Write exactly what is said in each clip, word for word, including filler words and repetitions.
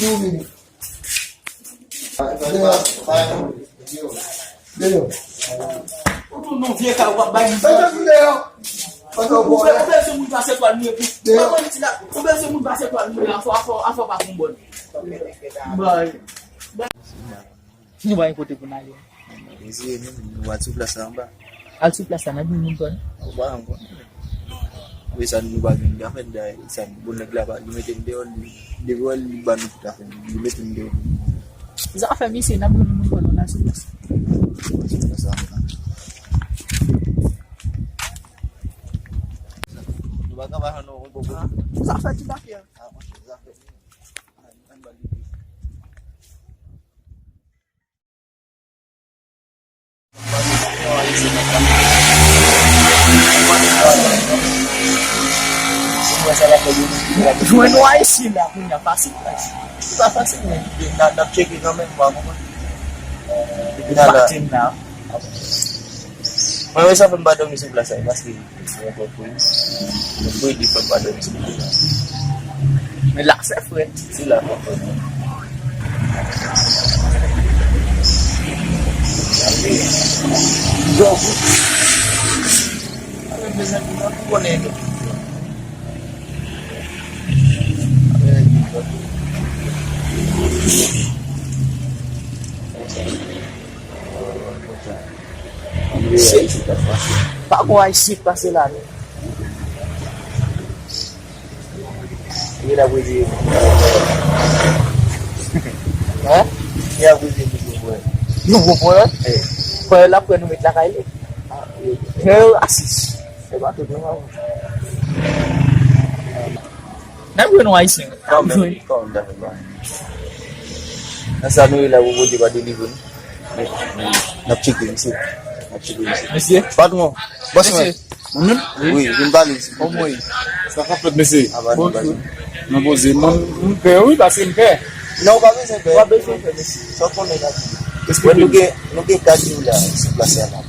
Yon minit. Deyò. Deyò. Ou tou non vye kay w ap bay moun. Mete moun deyò. Ou bèl, ou bèl se moun pase twal mwen. Deyò. Ou bèl se moun pase twal mwen. Afò, afò, afò pa konbòn. Bay. Nou pa gen kote pou n ale. Eseye menm, nou al sou plas la anba. Al sou plas la, n ap jwenn moun pa nou. Ou pa janm konnen. Wi, sa nou pa gen, gen fè dayè, sa bon nèg la pa, li mete m deyò, li, depi wè li ba nou tout afè, li mete m deyò. Zafè misye, n ap jwenn moun pa nou, n al sou plas la. Sou plas la anba. Nou pa ka pa jwenn yon bon kote. Zafè ti papye. Ah, monchè, zafè. Ah, anba li. Jwenn w Ayisyen la kounye a fasil, guys. Se pa fasil, men. N ap, n ap tcheke kanmenm, w a konprann. Epi n a la. Mwen, wè, sa fè m pa dòmi sou plas la, paske se yon pòt pou li. Yon pwodui fè m pa dòmi sou plas la. Men la, se frèt. Se la, pòt pou li. Yo, mezanmi, mwen konnen. Shit. Pa gon Ayisyen k pase la, non. Li la pou di. Hein? Li la pou di, nou konprann. Nou konprann? Eh. Fò l ap pran nou met lakay li. Ah, wi. Frè yo, asis. Se pa tout, non, pa. N ap jwenn yon Ayisyen. Kòm, kòm, dakò. Nan sa nou ye la pou Bondye pa delivre nou. N ap tcheke, mesye. N ap tcheke, mesye. Mesye? Patwon. Bòs mwen. Mesye. Mwen menm? Wi, vin pale, silvouplè. Kòman w ye? Sa k ap fèt, mesye? Bonjou. Mwen poze. Mwen, mwen pè, wi, paske m pè. Non, ou pa bezwen pè. Ou pa bezwen pè, mesye. Sa w konnen la. Mwen, nou gen, nou gen kat jou la, sou plas la.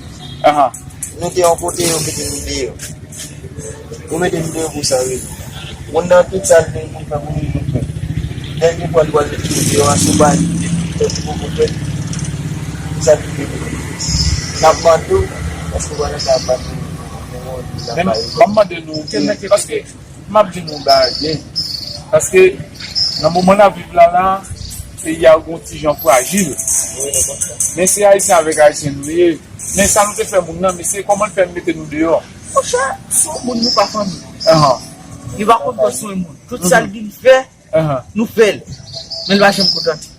Aha. Nou te yon kote, yo mete nou deyò. Yo mete nou deyò pou sa rezon. Moun nan tout sa l gen pou l fè pou nou, nou fè. Dènye fwa, li pral mete nou deyò a sou bal, li te tout tèt pou konprann. Sa ki te. N ap mande w, èske w pa nan ka ban nou yon, yon, yon, yon, men m ap mande nou, paske m ap di nou bagay byen. Paske nan moman n ap viv la, la, peyi a gon ti jan frajil. Men se Ayisyen avèk Ayisyen nou ye. Men sa nou te fè moun nan, mesye, kòman l fè l mete nou deyò? Monchè, se yon moun nou pa fanmi. Ahan. Li pa konn pran swen moun. Tout sa l vin fè, nou fè l. Men l pa janm kontante.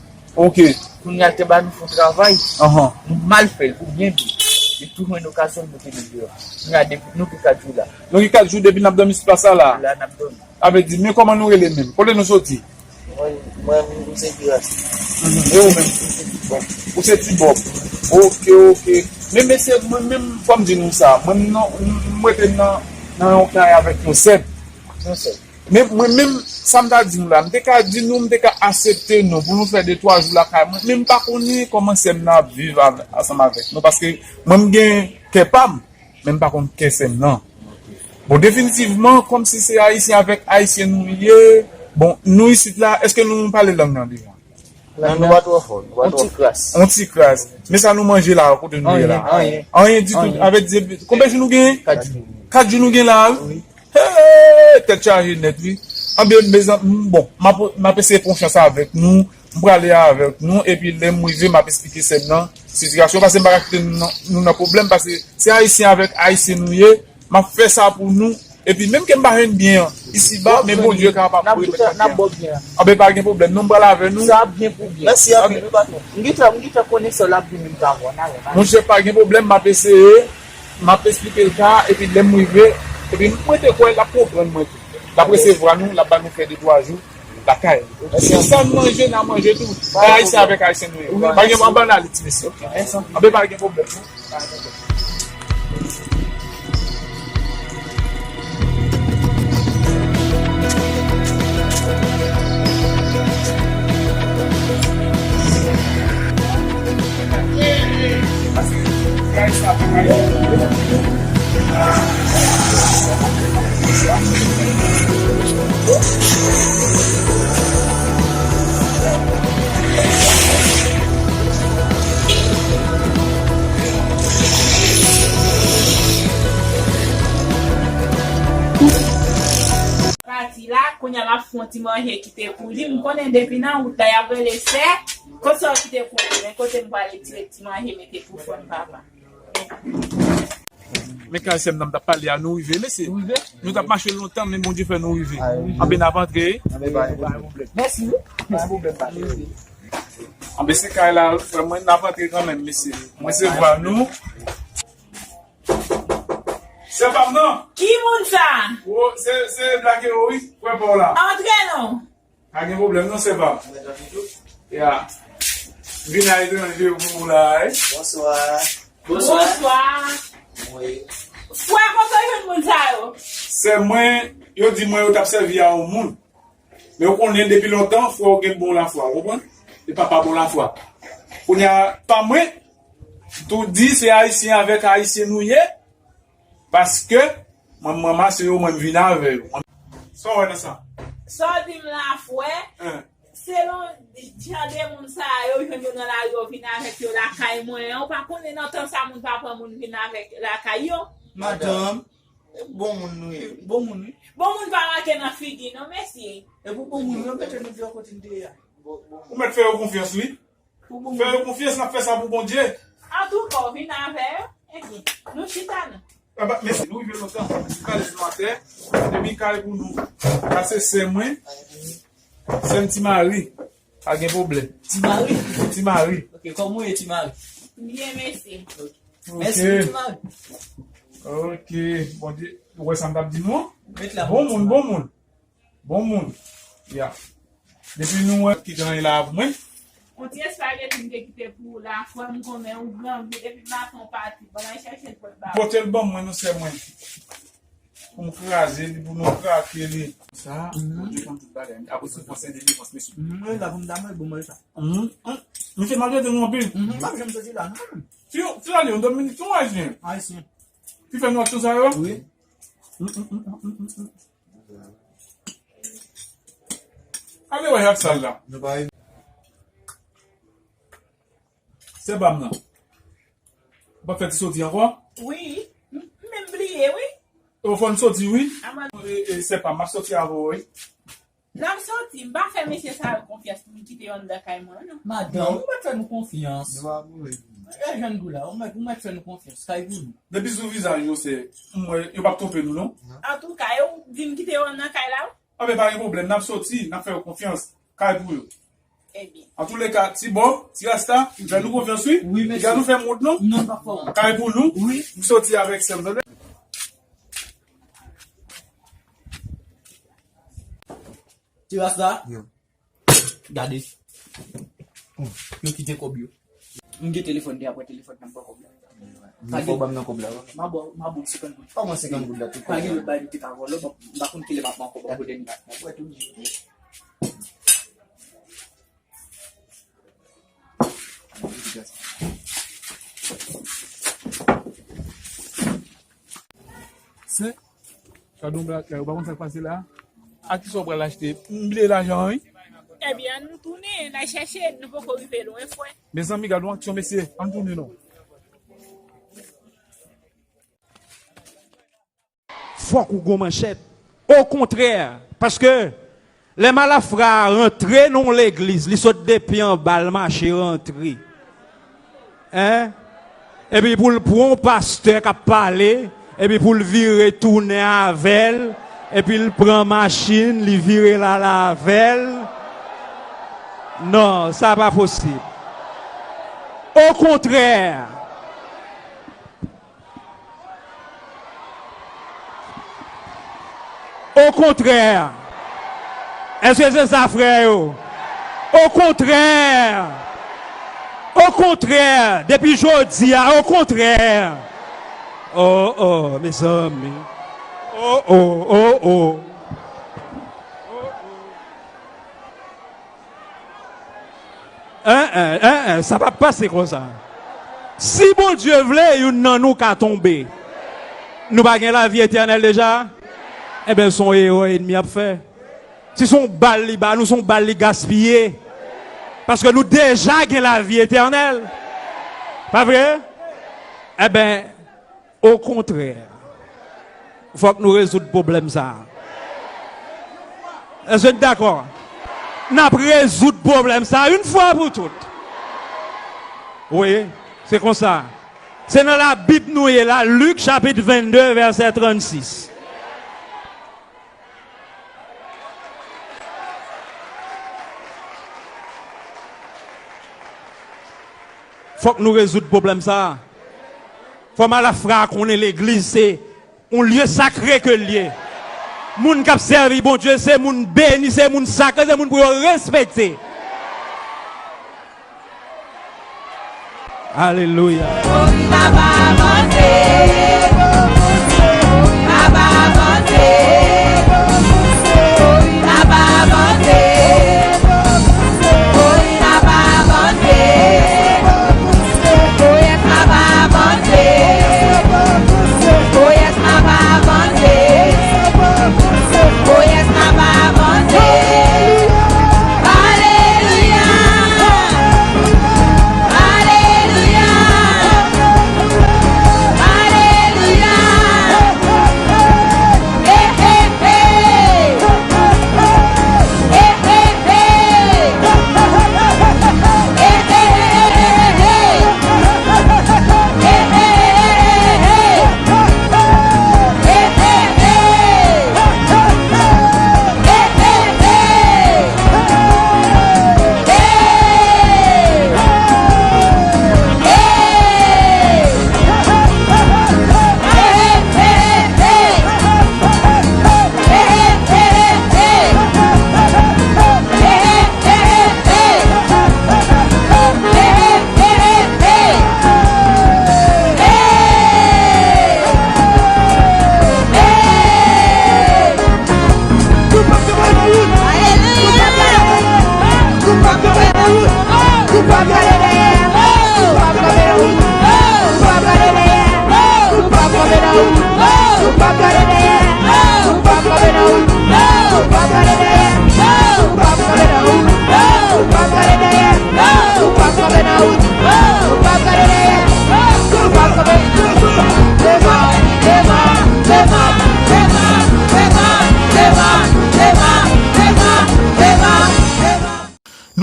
Ok. Kounye a l te ba nou fon travay. Ahan. Nou mal fè l pou byen di. Li tou jwenn okazyon l mete nou deyò. Kounye a depi nou gen kat jou la. Nou gen kat jou depi n ap dòmi sou plas la la. La n ap dòmi. Sa vle di, men kòman nou rele menm? Kote nou soti? Mwen, mwen, m se Piras. Mhm. E ou menm? M se Ti Bòb. Ou se Ti Bòb. Ok, ok. Men mesye, mwen menm, fò m di nou sa. Mwen, m nan, m, m rete nan, nan yon kay avèk yon sèb. Yon sèb. Men mwen menm, sa m ta di nou la, m te ka di nou, m te ka aksepte nou pou nou fè de twa jou lakay mwen, men m pa konnen kòman sè m nan ap viv av-, ansanm avèk nou, paske mwen m gen kè pa m, men m pa konn kè sè m nan. Bon, definitivman, kòmsi se Ayisyen avèk Ayisyen nou ye, bon, nou isit la, èske nou pale lang nan deja? Non, nou pa twò fò, nou pa twò kras. On ti kras. Men sa nou manje la, kote nou ye la? Anyen, anyen. Anyen ditou. Anyen. Avèk di, konbyen jou nou genyen? Kat jou. Kat jou nou gen la, wi? Wi. Hey, tèt chaje nèt, wi. Anben, mezanmi, bon, m ap, m ap eseye pran chans avèk nou. M prale avèk nou, epi lè m rive, m ap esplike sè m nan sitiyasyon, paske m pa ka kite nou nan, nou nan pwoblèm, paske se Ayisyen avèk Ayisyen nou ye. M ap fè sa pou nou. Epi menm ke m pa jwenn byen an isiba, men Bondye kapab pou repèt byen an. Anben, pa gen pwoblèm. Non, m pral avè nou. Sa ap byen pou byen. Mèsi anpil, wi, patwon. M gentan, m gentan konnen sa l ap vin, m ta wè, n a wè, n a wè. Monchè, pa gen pwoblèm, m ap eseye, m ap esplike l ka, epi lè m rive, epi mwen te kwè l ap konprann mwen tou. L ap resevwa nou, l ap ba nou fè de twa jou lakay. Si sa n manje, n a manje tou. Ayisyen avèk Ayisyen nou ye. Pa gen, anba n ale, ti mesye. Anben, pa gen pwoblèm. Pati la, kounye a m ap fè yon ti manje kite pou li. M konnen depi nan wout la, y ap rele sè. Konsa w kite pou li. Men kote m prale tire ti manje mete pou fanm papa. Men kay sè m nan m t ap pale a, nou rive, mesye. Nou rive? Nou t ap mache lontan, men Bondye fè nou rive. Anben, n ap antre. Mèsi, wi. Pa gen pwoblèm, pa gen pwoblèm. Anben, se kay la, frè mwen, n ap antre kanmenm, mesye. Mwen se vwa nou. Sè pa m nan. Ki moun sa? O, se, se Black Hero, wi, frè pa w la. Antre non. Pa gen pwoblèm non, sè pa m. Ya. Vin a etranje pou ou la, wi. Bonswa. Bonswa. Bonswa. Wi. Frè, kote w jwenn moun sa yo? Sè mwen, yo di mwen yo t ap sèvi a yon moun. Men ou konnen depi lontan, frè w gen bon lafwa, ou konprann? E papa bon lafwa. Kounye a, pa mwen, m tou di se Ayisyen avèk Ayisyen nou ye, paske mwen, m ranmase yo, mwen, m vin avè yo. Sa w wè nan sa? Sa w di m la, frè, selon jan de moun sa yo, jwenn yo nan lari, yo vin avèk yo lakay mwen an, ou pa konnen nan tan sa moun pa pran moun vin avèk lakay yo? Madanm, bon moun nou ye, bon moun wi. Bon moun pa make nan figi non, mesye. E pou bon moun yo mete nou deyò kote n te ye a. Ou mèt fè yo konfyans wi. Fè yo konfyans, n ap fè sa pou Bondye. Antouka, w vin avè yo, ebyen, nou chita non. Aba, mesi, nou rive lontan. Kale nou atè. Depi kale pou nou. Sa se sè mwen. Sè m Ti Mari. Pa gen pwoblèm. Ti Mari? Ti Mari. Ok, kòman w ye, Ti Mari? Byen, mesi. Ok. Mèsi, Ti Mari. Ok. Bondye, ou wè sa m t ap di nou? Met la. Bon moun, bon moun. Bon moun. Ya. Depi nou wè ki gen la pou mwen. On ti espageti m te kite pou ou la, frè m, konmen ou granmoun, depi maten w pati, bon, al chèche l pote ba ou. Pote l ban mwen, non, sè mwen. Pou m kraze li, pou nou krake li. Sa. Bondye konn tout bagay. Apre sou fòs de defans, mesye. Mwen la pou m damay bon mwen sa. Misye maltrete nou anpil. M pa janm soti la, non. Ti, ti la, yon Dominik, ti yon Ayisyen. Ayisyen. Ki fè nou aksyon sa yo? Wi. Ale wè ak sa la. Nou pa Se pa m nan. Ou pa fè ti soti ankò? Wi. M, m menm bliye, wi. Ou fò n soti, wi. Aman. E, e, se pa m, m ap soti avè w, wi. N ap soti. M pa fè mesye sa yo konfyans pou m kite yo anndan kay mwen, non. Madanm, ou mèt fè nou konfyans. Nou pa mouri. E jèn gou la, ou mèt, ou mèt fè nou konfyans. Kay pou nou. Depi sou vizaj yo, se, m wè, yo p ap twonpe nou, non. Antouka, yo di m kite yo anndan kay la, wi. Anben, pa gen pwoblèm, n ap soti, n ap fè yo konfyans. Kay pou yo. Ebyen. Antouleka, Ti Bò, Ti Rasta, fè nou konfyans, wi. Wi, mesye. Piga nou fè mond, non? Non, n pa fè mond. Kay pou nou. Wi. M soti avèk sè m, tande? Ti Rasta? Yo. Gade. Yo kite kòb yo. M gen telefòn, de apre telefòn nan m pran kòb la. M fò ban m nan kòb la, wi. M a ba w, m a ba w senkant goud. Kòman senkant goud la tou? Pa gen lòt bagay nou te ka vòlò, m pa konn kilè m ap pran kòb an kote m. M ap wè tou. Se Gad yon bagay, ou pa konn sa k pase la? A kisa w pral achte? M bliye lajan an, wi. Ebyen, ann nou tounen, n al chèche, nou poko rive lwen, frè. Mezanmi, gad yon aksyon, mesye. Ann tounen, non. Fòk ou gon manchèt. Okontrè, paske lè malafra a rantre nan yon legliz, li sot depi anba, l mache rantre. Hein? Epi pou l pran yon pastè k ap pale, epi pou l vire tounen avè l, epi l pran machin, li vire l ale avè l. Non, sa pa posib. Okontrè, Okontrè, èske se sa, frè yo? Okontrè, okontrè, depi jodi a, okontrè. Oh, oh, mezanmi. Oh, oh, oh, oh. En, en, en, en, sa p ap pase konsa. Si Bondye vle, youn nan nou ka tonbe. Nou pa gen lavi etènèl deja? Enben, se yon erè ènmi ap fè. Si se yon bal li ba nou, se yon bal li gaspiye. Paske nou deja gen lavi etènèl. Pa vre? Enben, Okontrè, fòk nou rezoud pwoblèm sa a. Èske n dakò? N ap rezoud pwoblèm sa a yon fwa pou tout. Wi, se konsa. Se nan Labib nou ye la, Lik chapit vennde, vèsè trannsis. Fòk nou rezoud pwoblèm sa a. Fò malafra a konnen legliz se yon lye sakre ke l ye. Moun k ap sèvi Bondye se moun beni, se moun sakre, se moun pou yo respekte. Alelouya.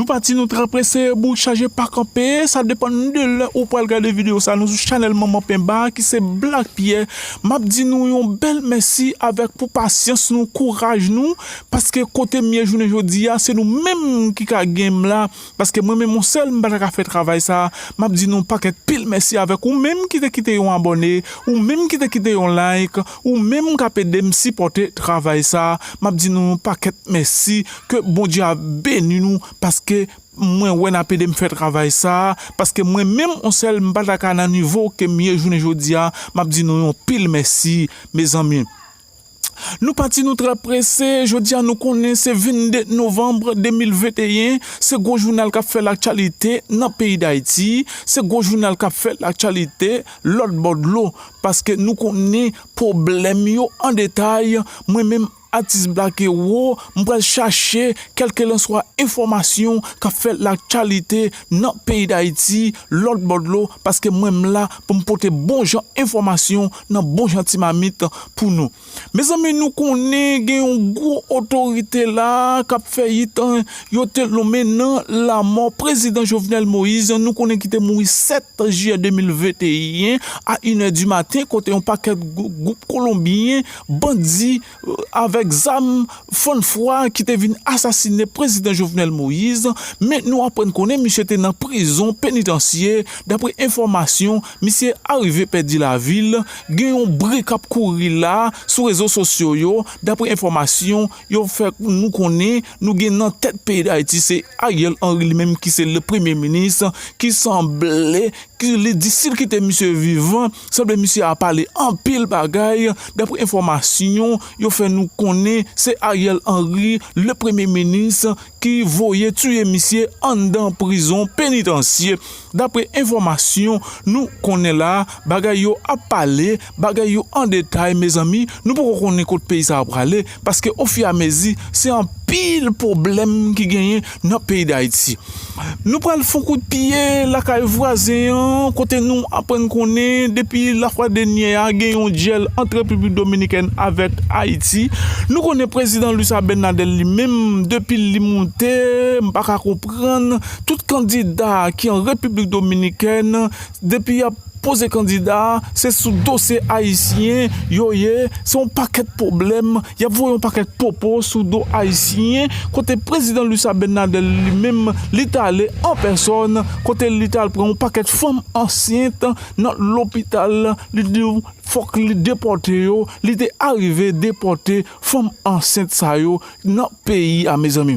pati nou trè prese, bout chaje pa kanpe, sa depann de lè ou pral gade videyo sa, nou sou chanèl Manman Penba ki se Black Pierre. M ap di nou yon bèl mèsi avèk pou pasyans nou, kouraj nou, paske kote m ye jounen jodi a, se nou menm ki ka gen m la, paske mwen menm yon sèl m pa ta ka fè travay sa. M ap di nou pakèt pil mèsi avèk ou menm ki te kite yon abòne, ou menm ki te kite yon like, ou menm k ap ede m sipòte travay sa. M ap di nou yon pakèt mèsi, ke Bondye a beni nou, paske mwen wè n ap ede m fè travay sa, paske mwen menm yon sèl m pa ta ka nan nivo ke m ye jounen jodi a. M ap di nou yon pil mèsi, mezanmi. Nou pati nou trè prese, jodi a nou konnen se vennde novanm de mil venteyen, se gwo jounal k ap fè laktyalite nan peyi Dayiti, se gwo jounal k ap fè laktyalite lòt bò dlo, paske nou konnen pwoblèm yo an detay. Mwen menm, atis Black Hero, m pral chache kèlkelanswa enfòmasyon k ap fè laktyalite nan peyi Dayiti, lòt bò dlo, paske mwen m la pou m pote bon jan enfòmasyon nan bon jan ti mamit pou nou. Mezanmi, nou konnen gen yon gwo otorite la k ap fè yit, yo te lonmen nan lanmò prezidan Jovenel Moïse, nou konnen ki te mouri sèt jiyè de mil venteyen a inè di maten, kote yon pakèt gwoup kolonbyen, bandi, avèk zam fann fwa ki te vin asasine prezidan Jovenel Moïse. Men nou aprann konnen misye te nan prizon penitansye. Daprè enfòmasyon, misye arive pèdi lavi l. Gen yon bri k ap kouri la sou rezo sosyo yo. Daprè enfòmasyon yo fè nou konnen, nou gen nan tèt peyi Dayiti, se Ariel Henry li menm ki se le premye minis, ki sanble ki li di si l kite misye vivan, sanble misye a pale anpil bagay. Daprè enfòmasyon yo fè nou konnen, se Ariel Henry, le premye minis, ki voye tiye misye anndan prizon penitansye. Daprè enfòmasyon nou konnen la, bagay yo ap pale, bagay yo an detay, mezanmi, nou poko konnen kot peyi sa a prale, paske ofiramezi se anpil pwoblèm ki genyen nan peyi Dayiti. Nou pral fè yon kout pye lakay vwazen an, kote nou aprann konnen depi lafwa dènyè a gen yon dyèl ant Repiblik Dominikèn avèk Ayiti. Nou konnen prezidan Luis Abinader li menm, depi li moute, m pa ka konprann, tout kandida ki an Repiblik Dominikèn, depi y ap poze kandida, se sou dosye ayisyen yo ye, se yon pakèt pwoblèm, y ap voye yon pakèt pwopo sou do ayisyen, kote prezidan Luis Abinader li menm, li t ale an pèsòn, kote li t al pran yon pakèt fanm ansent nan lopital, li di fòk li depòte yo, li te arive depòte fanm ansent sa yo nan peyi a, mezanmi.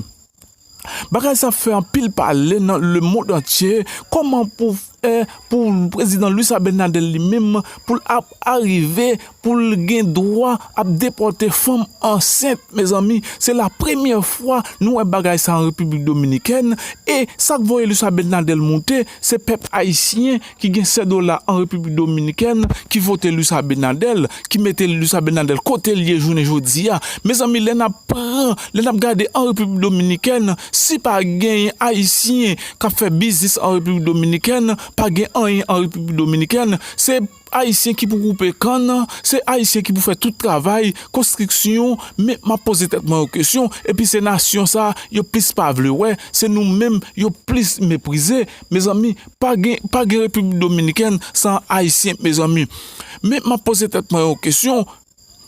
Bagay sa fè anpil pale nan lemonn antye. Kòman pou fè pou prezidan Luis Abinader li menm, pou l ap arive, pou l gen dwa ap depòte fanm ansent, mezanmi? Se la premyè fwa nou wè bagay sa an Repiblik Dominikèn. E sa k voye Luis Abinader moute, se pèp ayisyen ki gen sèdola an Repiblik Dominikèn ki vote Luis Abinader, ki mete Luis Abinader kote l ye jounen jodi a. Mezanmi, lè n ap pran, lè n ap gade an Repiblik Dominikèn, si pa gen ayisyen k ap fè biznis an Repiblik Dominikèn, pa gen anyen an Repiblik Dominikèn, se ayisyen ki pou koupe kann, se ayisyen ki pou fè tout travay konstriksyon, men m ap poze tèt mwen yon kesyon, epi se nasyon sa yo plis pa vle wè, se nou menm yo plis meprize. Mezanmi, pa gen, pa gen Repiblik Dominikèn san ayisyen, mezanmi. Men m ap poze tèt mwen yon kesyon,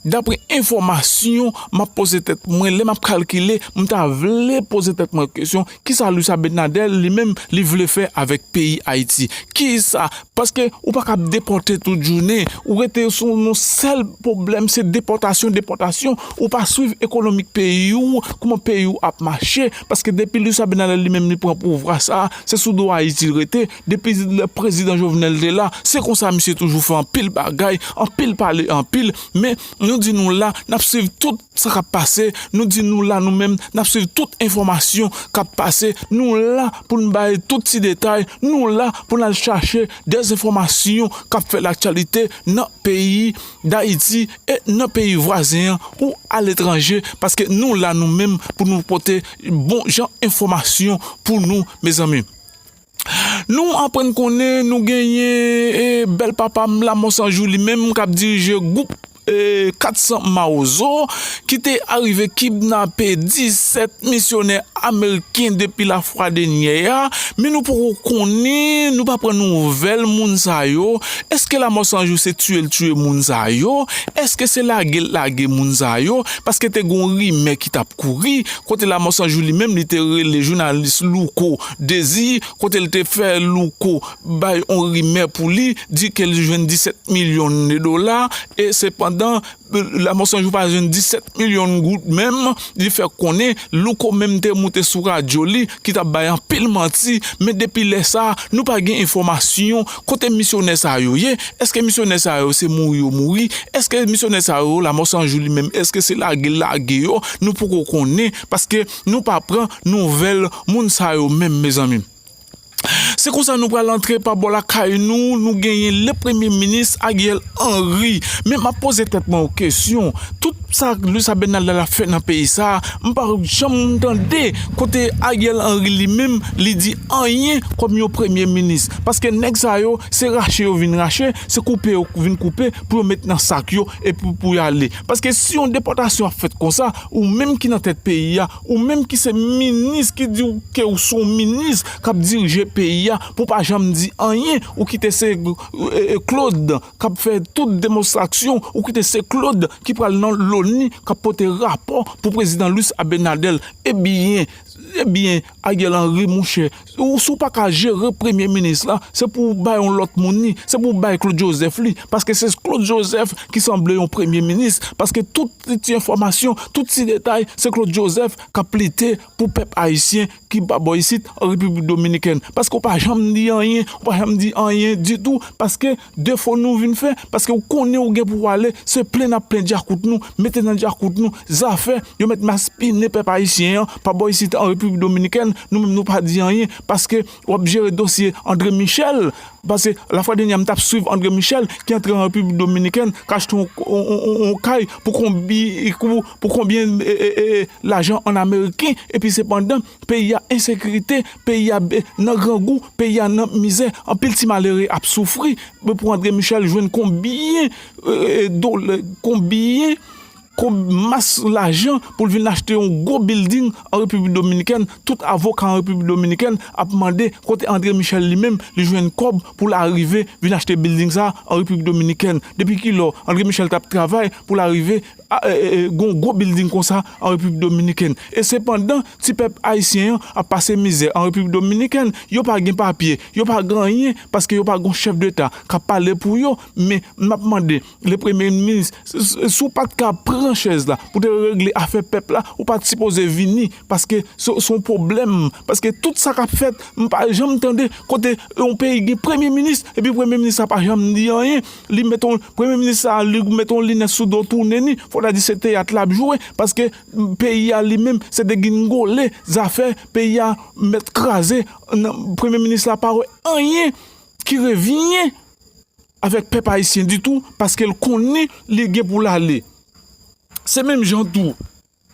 daprè enfòmasyon m ap poze tèt mwen, lè m ap kalkile, m ta vle poze tèt mwen kesyon, kisa Luis Abinader li menm li vle fè avèk peyi Ayiti? Kisa? Paske ou pa ka ap depòte tout jounen, ou rete sou yon sèl pwoblèm, se depòtasyon, depòtasyon. Ou pa swiv ekonomik peyi w, kòman peyi w ap mache, paske depi Luis Abinader li menm li pran pouvwa sa, se sou do Ayiti l rete. Depi lè prezidan Jovenel te la, se konsa misye toujou fè anpil bagay, anpil pale, anpil. Men nou di nou la, n ap swiv tout sa k ap pase. Nou di nou la, nou menm, n ap swiv tout enfòmasyon k ap pase. Nou la pou n bay tout ti detay. Nou la pou n al chache dezenfòmasyon k ap fè laktyalite nan peyi Dayiti e nan peyi vwazen an ou aletranje, paske nou la nou menm pou nou pote bon jan enfòmasyon pou nou, mezanmi. Nou aprann konnen nou genyen, e, bèl papa m Lamò Sanjou li menm k ap dirije gwoup e, kat san Mawozo, ki te arive kidnape disèt misyonè ameriken depi lafwa dènyè a, men nou poko konnen, nou pa pran nouvèl moun sa yo. Èske Lanmò San Jou se tiye l tiye moun sa yo? Èske se lage l lage moun sa yo? Paske te gen yon rimè ki t ap kouri, kote Lanmò San Jou li menm, li te rele jounalis Louko Désir, kote l te fè Louko bay yon rimè pou li, di ke l jwenn disèt milyon de dola, e sepandan, Lanmò San Jou pa jwenn disèt milyon goud menm, li fè konnen Louko menm te moute sou radyo li, ki t ap bay anpil manti, men depi lè sa, nou pa gen enfòmasyon kote misyonè sa yo ye, èske misyonè sa yo se mouri yo mouri, èske misyonè sa yo, Lanmò San Jou li menm, èske se lage l lage yo, nou poko konnen, paske nou pa pran nouvèl moun sa yo menm, mezanmi. Se konsa nou pral antre pa bò lakay nou, nou genyen le premye minis Ariel Henry. Men m ap poze tèt mwen yon kesyon. Tout sa Luis Abinader ap fè nan peyi sa, m pa janm tande kote Ariel Henry li menm, li di anyen kòm yon premye minis. Paske nèg sa yo, se rache yo vin rache, se koupe yo vin koupe pou yo met nan sak yo e pou, pou y ale. Paske si yon depòtasyon ap fèt konsa, ou menm ki nan tèt peyi a, ou menm ki se minis, ki di w ke ou se yon minis k ap dirije peyi a, pou w pa janm di anyen, ou kite se, e, e, Claude k ap fè tout demonstrasyon, ou kite se Claude ki pral nan loni k ap pote rapò pou prezidan Luis Abinader. Ebyen, ebyen, Ariel Henry, monchè, ou, si w pa ka jere premye minis la, se pou w bay yon lòt moun li, se pou w bay Claude Joseph li, paske se Claude Joseph ki sanble yon premye minis, paske tout ti enfòmasyon, tout ti detay, se Claude Joseph k ap lite pou pèp ayisyen ki pa bò isit an Repiblik Dominikèn. Paske w pa janm di anyen, w pa janm di anyen ditou, paske defo nou vin fè, paske w konnen w gen pou w ale, se plen n ap plen djakout nou, mete nan djakout nou, zafè, yo mèt maspinen pèp ayisyen an, pa bò isit an Repiblik Dominikèn, nou menm nou pa di anyen, paske w ap jere dosye André Michel, paske lafwa dènyè m t ap swiv André Michel, ki antre an Repiblik Dominikèn, k achte yon, yon, yon, yon, yon kay pou konbi-, pou, pou konbyen, e, e, e, lajan an ameriken, epi sepandan, peyi a ensekirite, peyi a be-, nan grangou, peyi a nan mizè, anpil ti malere ap soufri, men pou André Michel jwenn konbyen, e, e, dola, konbyen, kon-, mas lajan pou l vin achte yon gwo bilding an Repiblik Dominikèn, tout avoka an Repiblik Dominikèn ap mande kote André Michel li menm, li jwenn kòb pou l arive vin achte bilding sa a an Repiblik Dominikèn. Depi kilè André Michel t ap travay pou l arive a, e, e, e, gon gwo bilding konsa an Repiblik Dominikèn. E sepandan, ti pèp ayisyen an ap pase mizè an Repiblik Dominikèn. Yo pa gen papye, yo pa gen anyen, paske yo pa gon chèf deta k ap pale pou yo. Men, m ap mande, le premye minis, si, si, si w pa t ka pran chèz la pou te regle afè pèp la, ou pa t sipoze vini, paske se, se yon pwoblèm. Paske tout sa k ap fèt, m pa janm tande kote yon peyi gen premye minis, epi premye minis la pa janm di anyen. Li met yon, premye minis sa, li met yon linèt sou do, tounen li, fò ta di se teyat l ap jwe, paske peyi a li menm, se degringole, zafè peyi a mèt kraze, nan, premye minis la pa wè anyen ki revyen avèk pèp ayisyen ditou, paske l konnen li gen pou l ale. Se menm jan tou,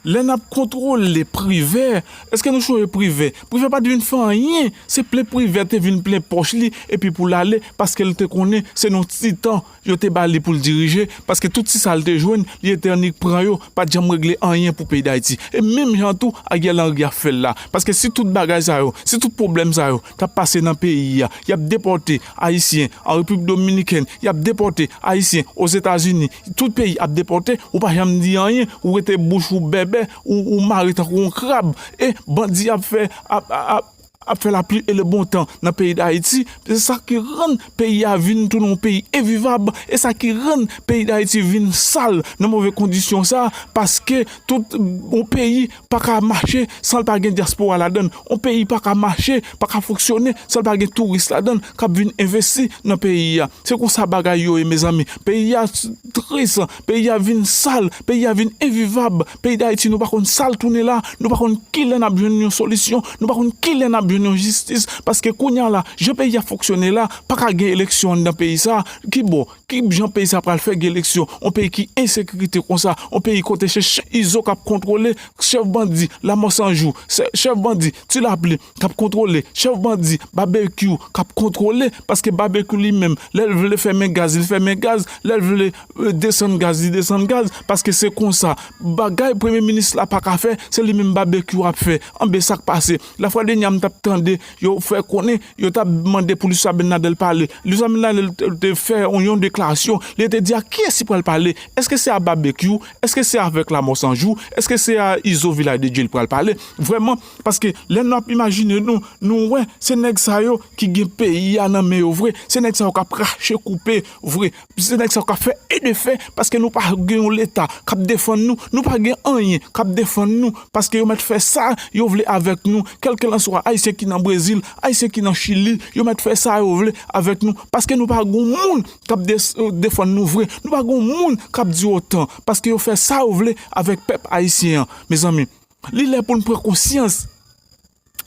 lè n ap kontwole Privè, èske nou sonje Privè? Privè pa t vin fè anyen, se plen Privè te vin plen pòch li, epi pou l ale, paske l te konnen se nan ti tan yo te ba li pou l dirije, paske tout ti sa l te jwenn, li te annik pran yo, pa t janm regle anyen pou peyi Dayiti. E menm jan tou, Ariel Henry ap fè l la. Paske si tout bagay sa yo, si tout pwoblèm sa yo t ap pase nan peyi a, y ap depòte Ayisyen an Repiblik Dominikèn, y ap depòte Ayisyen Ozetazini, tout peyi ap depòte, ou pa janm di anyen, ou rete bouch ou bèbè, ou, ou mare tankou yon krab, e bandi ap fè, ap, ap, ap fè lapli e le bon tan nan peyi Dayiti. Se sa ki rann peyi a vin tounen yon peyi envivab. E sa ki rann peyi Dayiti vin sal nan move kondisyon sa, paske tout yon peyi pa ka mache san l pa gen dyaspora ladan l. Yon peyi pa ka mache, pa ka fonksyone san l pa gen touris ladan l k ap vin envesti nan peyi a. Se konsa bagay yo ye, mezanmi. Peyi a tris, peyi a vin sal, peyi a vin envivab. Peyi Dayiti, nou pa konn sa l tounen la, nou pa konn kilè n ap jwenn yon solisyon, nou pa konn kilè n ap jwenn yon jistis, paske kounye a la, jan peyi a fonksyone la, pa ka gen eleksyon anndan peyi sa, ki bò, ki jan peyi sa pral fè gen eleksyon, yon peyi ki ensekirite konsa, yon peyi kote se ch- Izo k ap kontwole, chèf bandi, Lamò San Jou, se- chèf bandi, Ti Lapli, k ap kontwole, chèf bandi, Babekyou, k ap kontwole, paske Babekyou li menm, lè l vle fèmen gaz, li fèmen gaz, lè l vle, euh, desann gaz, li desann gaz, paske se konsa. Bagay premye minis la pa ka fè, se li menm Babekyou ap fè. Anben sa k pase. Lafwa dènyè a m t ap tande, yo fè konnen, yo t ap mande pou Luis Abinader pale. Luis Abinader te, te fè yon, yon deklarasyon, li te di a kiyès li pral pale. Èske se a Babekyou? Èske se avèk Lamò San Jou? Èske se a Izo Vilaj de Dye li pral pale? Vrèman, paske lè n ap imajine nou, nou wè, se nèg sa yo ki gen peyi a nan men yo vre. Se nèg sa yo k ap rache koupe vre. Se nèg sa yo k ap fè e de fè, paske nou pa gen yon Leta k ap defann nou. Nou pa gen anyen k ap defann nou, paske yo mèt fè sa yo vle avèk nou. Kèlkelanswa Ayisyen ki nan Brezil, Ayisyen ki nan Chili, yo mèt fè sa yo vle avèk nou, paske nou pa gen moun k ap des- defann nou vre. Nou pa gen moun k ap di otan, paske yo fè sa yo vle avèk pèp ayisyen an. Mezanmi, li lè pou n pran konsyans.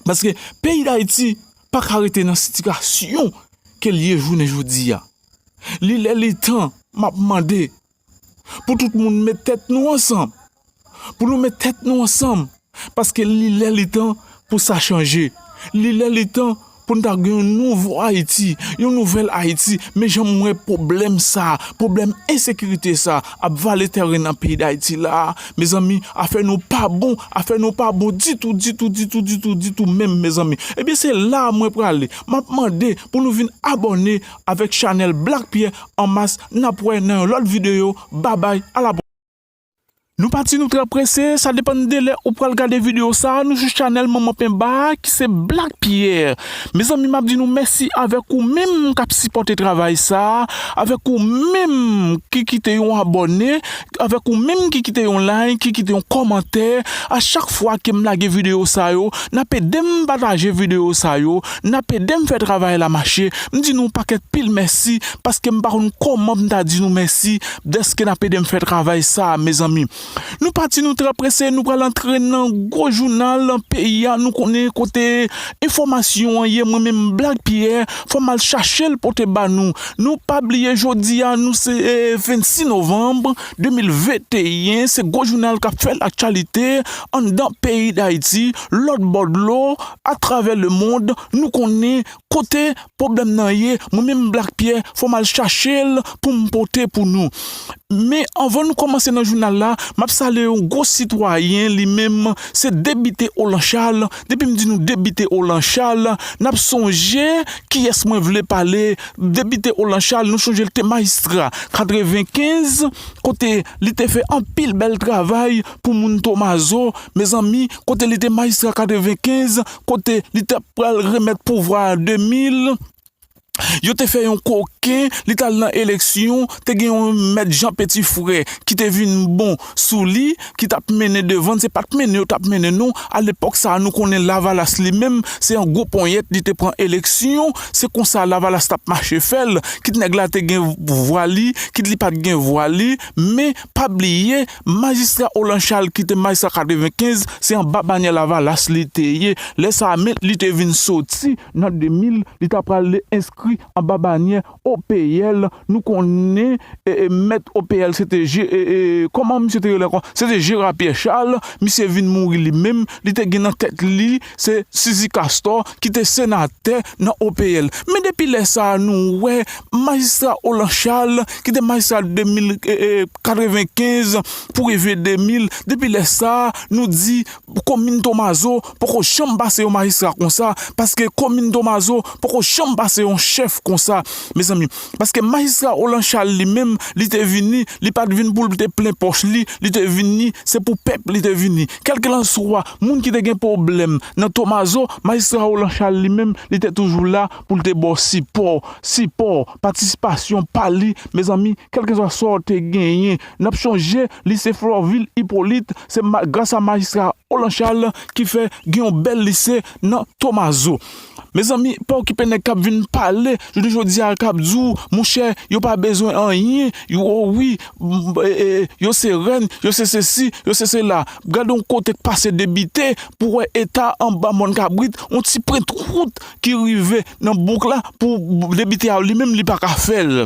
Paske peyi Dayiti pa ka rete nan sitiyasyon ke l ye jounen jodi a. Li lè li tan, m ap mande, pou tout moun met tèt nou ansanm. Pou nou met tèt nou ansanm. Paske li lè li tan pou sa chanje. Li lè li tan pou n ta gen yon nouvo Ayiti, yon nouvèl Ayiti. Men jan m wè pwoblèm sa, pwoblèm ensekirite sa ap vale tèren nan peyi Dayiti la a, mezanmi, afè nou pa bon, afè nou pa bon ditou, ditou, ditou, ditou, ditou menm, mezanmi. Ebyen, se la a mwen prale. M ap mande pou nou vin abòne avèk chanèl Black Pierre an mas. N ap wè nan yon lòt videyo. Babay, a la pwochèn. Nou pati, nou trè prese, sa depann de lè ou pral gade videyo sa a. Nou sou chanèl Manman Penba a ki se Black Pierre. Mezanmi, m ap di nou mèsi avèk ou menm k ap sipòte travay sa a, avèk ou menm ki kite yon abòne, avèk ou menm ki kite yon like, ki kite yon kòmantè. A chak fwa ke m lage videyo sa yo, n ap ede m pataje videyo sa yo, n ap ede m fè travay la mache. M di nou pakèt pil mèsi, paske m pa konn kòman m ta di nou mèsi dèske n ap ede m fè travay sa a, mezanmi. Nou pati, nou trè prese, nou pral antre nan gwo jounal peyi a. Nou konnen kote enfòmasyon an ye, mwen menm Black Pierre, fò m al chache l pote ba nou. Nou pa bliye jodi a, nou se, eh, vennsis novanm de mil venteyen, se gwo jounal k ap fè laktyalite anndan peyi Dayiti, lòt bò dlo, atravè lemonn. Nou konnen kote pwoblèm nan ye, mwen menm Black Pierre, fò m al chache l pou m pote pou nou. Men anvan nou kòmanse nan jounal la, m ap salye yon gwo sitwayen, li menm, se Debite Olan Chal. Depi m di nou Debite Olan Chal, n ap sonje kiyès mwen vle pale. Debite Olan Chal, nou sonje l te majistra katrevenkenz, kote li te fè anpil bèl travay pou moun Tomazo, mezanmi, kote li te majistra katrevenkenz, kote li te pral remèt pouvwa a de mil. Yo te fè yon koken, li t al nan eleksyon, te gen yon mèt Jan Petifrè ki te vin bon sou li, ki t ap mennen devan, se pa t mennen yo t ap mennen non. Alepòk sa a, nou konnen Lavalas li menm, se yon gwo ponyèt li te pran eleksyon, se konsa Lavalas t ap mache fè l, kit nèg la te gen vwa li, kit li pa t gen vwa li, men pa bliye, majistra Olan Chal ki te majistra katrevenkenz, se anba banyè Lavalas li te ye. Lè sa a, men li te vin soti nan de mil, li ta pral enskri anba banyè O P L. Nou konnen, e, e, mèt O P L, se te Je-, e, e, kòman misye te rele ankò? Se te Jera Pyè Chal. Misye vin mouri li menm. Li te gen nan tèt li, se Sizi Kastò, ki te senatè nan O P L. Men depi lè sa a, nou wè majistra Olan Chal, ki te majistra de mil, e, e, katrevenkenz pou rive de mil, depi lè sa a, nou di komin Tomazo poko janm pase yon majistra konsa, paske komin Tomazo poko janm pase yon chèf konsa, mezanmi. Paske majistra Olan Chal li menm, li te vini, li pa t vin pou l te plen pòch li, li te vini, se pou pèp li te vini. Kèlkelanswa moun ki te gen pwoblèm nan Tomazo, majistra Olan Chal li menm, li te toujou la pou l te ba w sipò, sipò, patisipasyon pa li, mezanmi, kèlkeswa sa w te genyen. N ap sonje, lise Flòvil Ipolit, se ma-, gras a majistra Olan Chal ki fè gen yon bèl lise nan Tomazo. Mezanmi, pa okipe nèg k ap vin pale, jounen jodi a k ap di w, monchè, yo pa bezwen anyen, yo, o wi, m, e, e, yo se rèn, yo se sesi, yo se sela. Gade yon kote k pase debite pou wè eta anba mòn kabrit, yon ti pwent wout ki rive nan bouk la pou debite a li menm li pa ka fè l.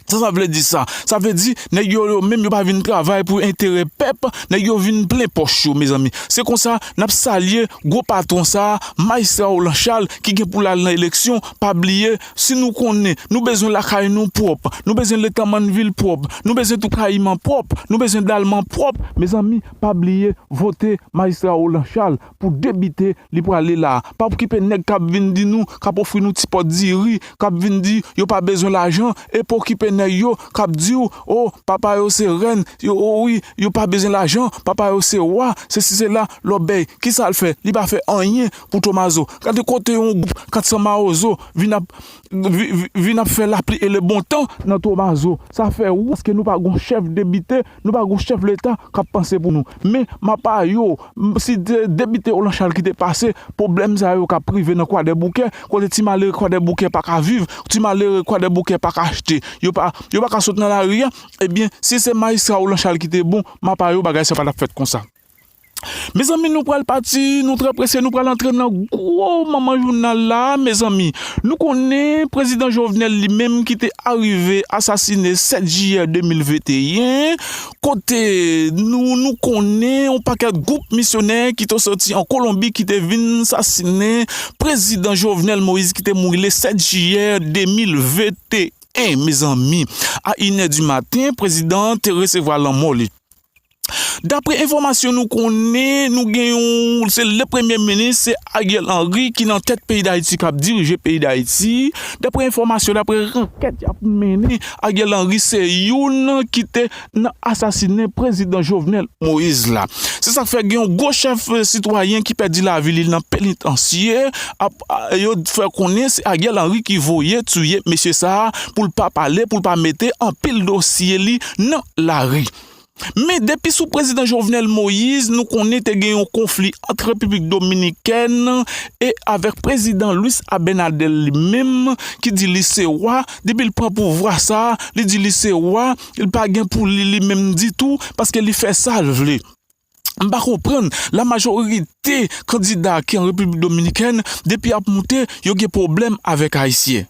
Sa sa vle di sa? Sa vle di, nèg yo, yo menm yo pa vin travay pou enterè pèp, nèg yo vin plen pòch yo, mezanmi. Se konsa, n ap salye gwo patwon sa a, Majistra Olan Chal, ki gen pou l al nan eleksyon. Pa bliye, si nou konnen nou bezwen lakay nou pwòp, nou bezwen letan Mannvil pwòp, nou bezwen tou Kayiman pwòp, nou bezwen Dalman pwòp, mezanmi, pa bliye vote Majistra Olan Chal pou debite li prale la. Pa okipe nèg k ap vin di nou, k ap ofri nou ti pòt diri, k ap vin di yo pa bezwen lajan, e pa okipe nèg yo k ap di w, o, papa yo se rèn, yo, o wi, yo pa bezwen lajan, papa yo se wa, sesi sela, lòbèy. Kisa l fè? Li pa fè anyen pou Tomazo. Gade kote yon gwoup kat san mawozo vin ap, vi- vi- vin ap fè lapli e le bon tan nan Tomazo. Sa fè wont paske nou pa gon chèf debite, nou pa gon chèf leta k ap panse pou nou. Men, mapa yo, m- si de- debite Olan Chal ki te pase, pwoblèm sa yo k ap rive nan Kwadèboukè, kote ti malere Kwadèboukè pa ka viv, ti malere Kwadèboukè pa ka achte, yo pa, yo pa ka sot nan lari a, ebyen, si se Majistra Olan Chal ki te bon, mapa yo, bagay sa pa t ap fèt konsa. Mezanmi, nou pral pati, nou trè prese, nou pral antre nan gwo manman jounal la, mezanmi. Nou konnen prezidan Jovenel li menm ki te arive asasine sèt jiyè de mil venteyen, kote nou, nou konnen yon pakèt gwoup misyonè ki te soti an Kolonbi ki te vin sasinen prezidan Jovenel Moïse ki te mouri le sèt jiyè de mil venteyen, mezanmi. A inè di maten, prezidan an te resevwa lanmò li. Daprè enfòmasyon nou konnen, nou gen yon, se le premye minis, se Ariel Henry ki nan tèt peyi Dayiti, k ap dirije peyi Dayiti. Daprè enfòmasyon, daprè rankèt y ap mennen, Ariel Henry se youn ki te nan asasinen prezidan Jovenel Moïse la. Se sa k fè gen yon gwo chèf, eh, sitwayen ki pèdi lavi li nan penitansye. Ap, a- yo fè konnen se Ariel Henry ki voye tiye mesye sa a pou l pa pale, pou l pa mete anpil dosye li nan lari. Men depi sou prezidan Jovenel Moïse, nou konnen te gen yon konfli ant Repiblik Dominikèn e avèk prezidan Luis Abinader li menm, ki di li se wa. Depi l pran pouvwa sa a, li di li se wa, li pa gen pou li, li menm ditou, paske li fè sa l vle. M pa konprann, lamajorite kandida ki an Repiblik Dominikèn, depi y ap moute, yo gen pwoblèm avèk Ayisyen.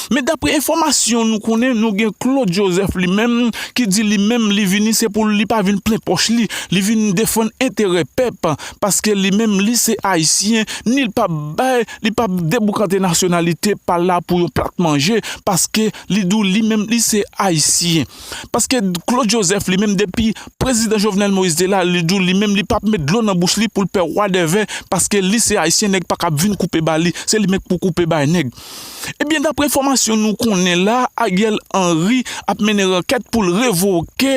Men daprè enfòmasyon nou konnen, nou gen Claude Joseph li menm, ki di li menm li vini se pou li pa vin plen pòch li, li vin defann enterè pèp, paske li menm li se Ayisyen, ni l p ap bay, li p ap deboukante nasyonalite pa l la pou yon plat manje, paske li di w li menm li se Ayisyen. Paske Claude Joseph li menm depi prezidan Jovenel Moïse te la, li di w li menm li p ap met dlo nan bouch li pou l pè wadèvè, paske li se Ayisyen, nèg pa kab vin koupe ba li, se li menm k pou koupe bay nèg. Ebyen, daprè enfòmasyon nou konnen la, Ariel Henry ap mennen rankèt pou l revoke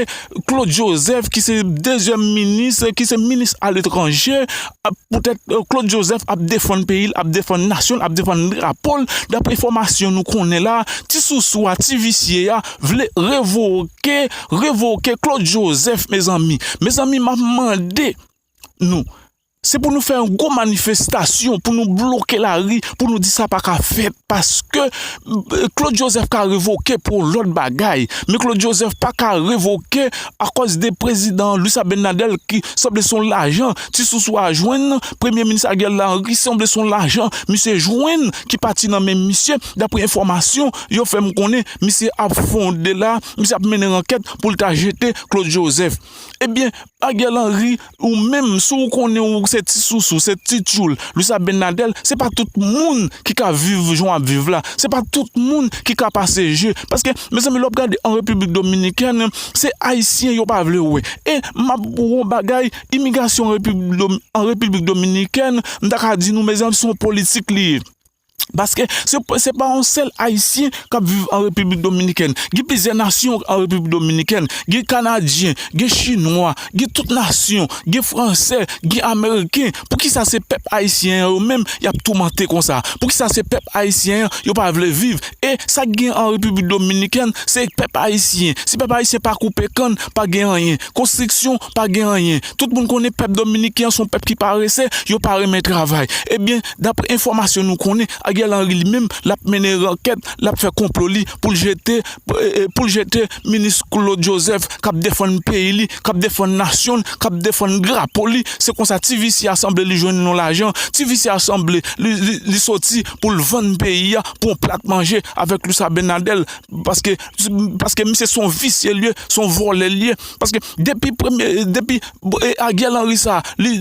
Claude Joseph, ki se dezyèm minis, ki se minis aletranje, ap, poutèt, eh, Claude Joseph ap defann peyi l, ap defann nasyon l, ap defann drapo l. Daprè enfòmasyon nou konnen la, ti sousou a, ti visye a, vle revoke, revoke Claude Joseph, mezanmi. Mezanmi, m ap mande nou, se pou nou fè yon gwo manifestasyon, pou nou bloke lari, pou nou di sa pa ka fèt, paske, eh, Claude Joseph ka revoke pou yon lòt bagay, men Claude Joseph pa ka revoke akòz de prezidan Luis Abinader ki sanble se yon lajan ti sousou a jwenn, premye minis Ariel Henry sanble se yon lajan misye jwenn ki pati nan men misye, daprè enfòmasyon yo fè m konnen, misye ap fonde la, misye ap mennen rankèt pou l ta jete Claude Joseph. Ebyen, Ariel Henry, ou menm, si w konnen ou se ti sousou, se ti tchoul Luis Abinader, se pa tout moun ki ka viv jan w ap viv la. Se pa tout moun ki ka pase je. Paske, mezanmi, lè w ap gade an Repiblik Dominikèn, se Ayisyen yo pa vle wè. E m ap pou w yon bagay, imigrasyon Repiblik Domi- an Repiblik Dominikèn, m ta ka di nou, mezanmi, se yon politik li ye. Paske se, se pa yon sèl Ayisyen k ap viv an Repiblik Dominikèn. Gen plizyè nasyon an Repiblik Dominikèn. Gen Kanadyen, gen Chinwa, gen tout nasyon, gen Fransè, gen Ameriken. Poukisa se pèp ayisyen an yo menm y ap toumante konsa? Poukisa se pèp ayisyen an yo pa vle viv? E sa k gen an Repiblik Dominikèn, se pèp ayisyen. Si pèp ayisyen pa koupe kann, pa gen anyen. Konstriksyon, pa gen anyen. Tout moun konnen pèp dominiken an se yon pèp ki parese, yo pa renmen travay. Ebyen, dapre enfòmasyon nou konnen, Ariel Henry li menm, l ap mennen rankèt, l ap fè konplo li pou l jete, e, e, pou l jete minis Claude Joseph k ap defann peyi li, k ap defann nasyon l, k ap defann drapo li. Se konsa Ti Visye a sanble li jwenn yon lajan. Ti Visye a sanble li, li, li soti pou l vann peyi a pou yon plat manje avèk Luis Abinader. Paske, paske misye se yon visye l ye, se yon vòlè l ye. Paske depi premye, depi, e, Ariel Henry sa, li,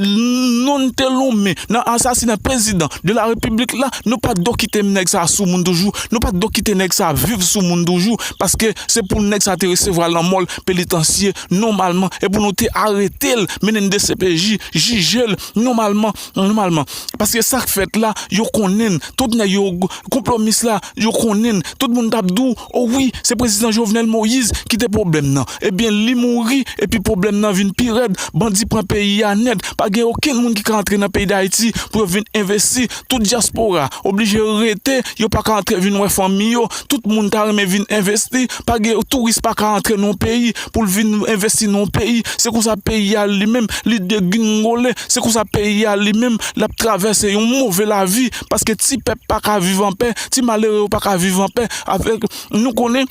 non l te lonmen nan asasina prezidan de la repiblik la, nou pa t dwe kite nèg sa sou moun toujou, nou pa t dwe kite nèg sa viv sou moun toujou, paske se pou nèg sa te resevwa lanmò l penitansye nòmalman, e pou nou te arete l, mennen l D C P J, jije l nòmalman, nòmalman. Paske sa k fèt la, yo konnen l, tout nèg yo, konplomis la, yo konnen l, tout moun t ap di w, o wi, se prezidan Jovenel Moïse ki te pwoblèm nan. Ebyen, li mouri, epi pwoblèm nan vin pi rèd, bandi pran peyi a nèt, pa gen okenn moun ki ka antre nan peyi Dayiti pou yo vin envesti, tout dyaspora oblije rete, yo pa ka antre vin wè fanmi yo, tout moun ta renmen vin envesti, pa gen touris pa ka antre nan yon peyi pou l vin envesti nan yon peyi. Se konsa peyi a li menm, li degringole. Se konsa peyi a li menm, l ap travèse yon move lavi, paske ti pèp pa ka viv anpè, ti malere yo pa ka viv anpè avèk, nou konnen,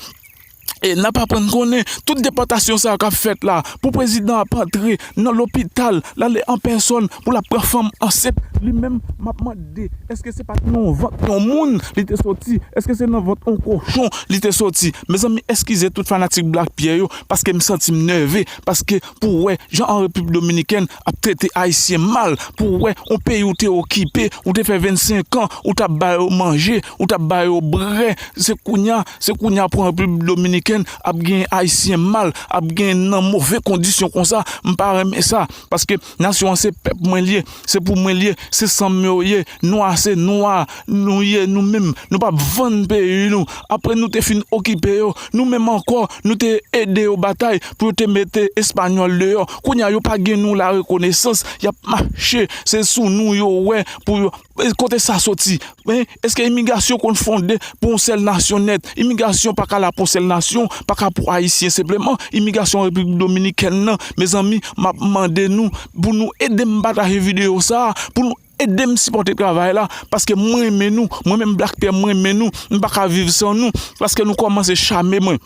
e n ap aprann konnen tout depòtasyon sa yo k ap fèt la, pou prezidan ap antre nan lopital, l ale an pèsòn pou l ap pran fanm ansent. Li menm, m ap mande, èske se pa t nan vant yon moun li te soti? Èske se nan vant yon kochon li te soti? Mezanmi, eskize tout fanatik Black Pierre yo, paske m santi m nève, paske pou wè jan an Repiblik Dominikèn ap trete Ayisyen mal, pou wè yon peyi ou te okipe, ou te fè vennsenk an, ou t ap ba yo manje, ou t ap ba yo brè, se kounye a, se kounye a pou an Repiblik Dominikèn ap gen Ayisyen mal, ap gen nan move kondisyon konsa, m pa renmen sa, paske nasyon an se pèp mwen l ye, se pou mwen l ye, se san m yo ye, nwa se nwa, nou ye, nou menm, nou p ap vann peyi nou, apre nou te fin okipe yo, nou menm ankò, nou te ede yo batay pou yo te mete espanyòl deyò. Kounye a, yo pa gen nou la rekonesans, y ap mache, se sou nou yo wè pou yo. E kote sa soti? Men, èske imigrasyon konn fonde pou yon sèl nasyon nèt? Imigrasyon pa ka la pou yon sèl nasyon, pa ka pou Ayisyen senpleman. Imigrasyon Repiblik Dominikèn nan, mezanmi, m ap mande nou pou nou ede m pataje videyo sa a, pou nou ede m sipòte travay la, paske mwen renmen nou, mwen menm Black Pierre, mwen renmen nou, m pa ka viv san nou, paske nou kòmanse chame mwen.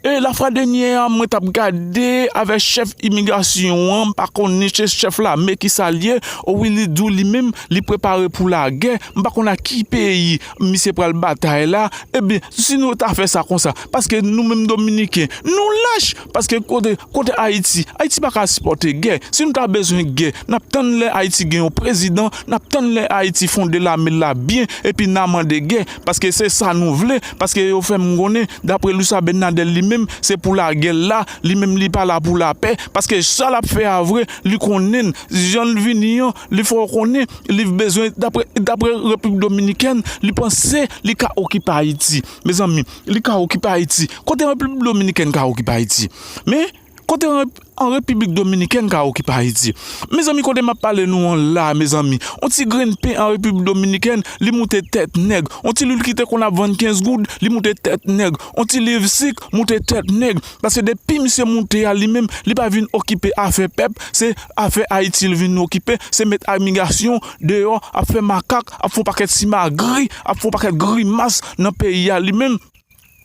E lafwa dènyè a, mwen t ap gade avèk chèf imigrasyon an, m pa konnen se chèf lame ki sa l ye, o wi, li di w li menm, li prepare pou lagè, m pa konn ak ki peyi misye pral batay la, ebyen, si nou ta fè sa konsa, paske nou menm Dominiken, nou lach, paske kote, kote Ayiti, Ayiti pa ka sipòte gè, si nou ta bezwen gè, n ap tann lè Ayiti gen yon prezidan, n ap tann lè Ayiti fonde lame l la byen, epi n a mande gè, paske se sa nou vle, paske yo fè m konnen, dapre Luis Abinader li menm, se pou lagè l la, li menm li pa la pou lapè, paske sa l ap fè a vre, li konnen, jan l vini an, li fè w konnen, li bezwen, dapre, dapre Repiblik Dominikèn, li panse li ka okipe Ayiti. Mezanmi, li ka okipe Ayiti. Kote Repiblik Dominikèn ka okipe Ayiti? Men, kote an, an Repiblik Dominikèn ka okipe Ayiti? Mezanmi, kote m ap pale nou an la, mezanmi, on ti grenn pen an Repiblik Dominikèn, li moute tèt nèg. On ti lwil ki te konn ap vann kenz goud, li moute tèt nèg. On ti liv sik, moute tèt nèg. Paske depi misye moute a li menm, li pa vin okipe afè pèp, se afè Ayiti l vin okipe, se met imigrasyon deyò, ap fè makak, ap fè yon pakèt simagri, ap fè yon pakèt grimas nan peyi a li menm.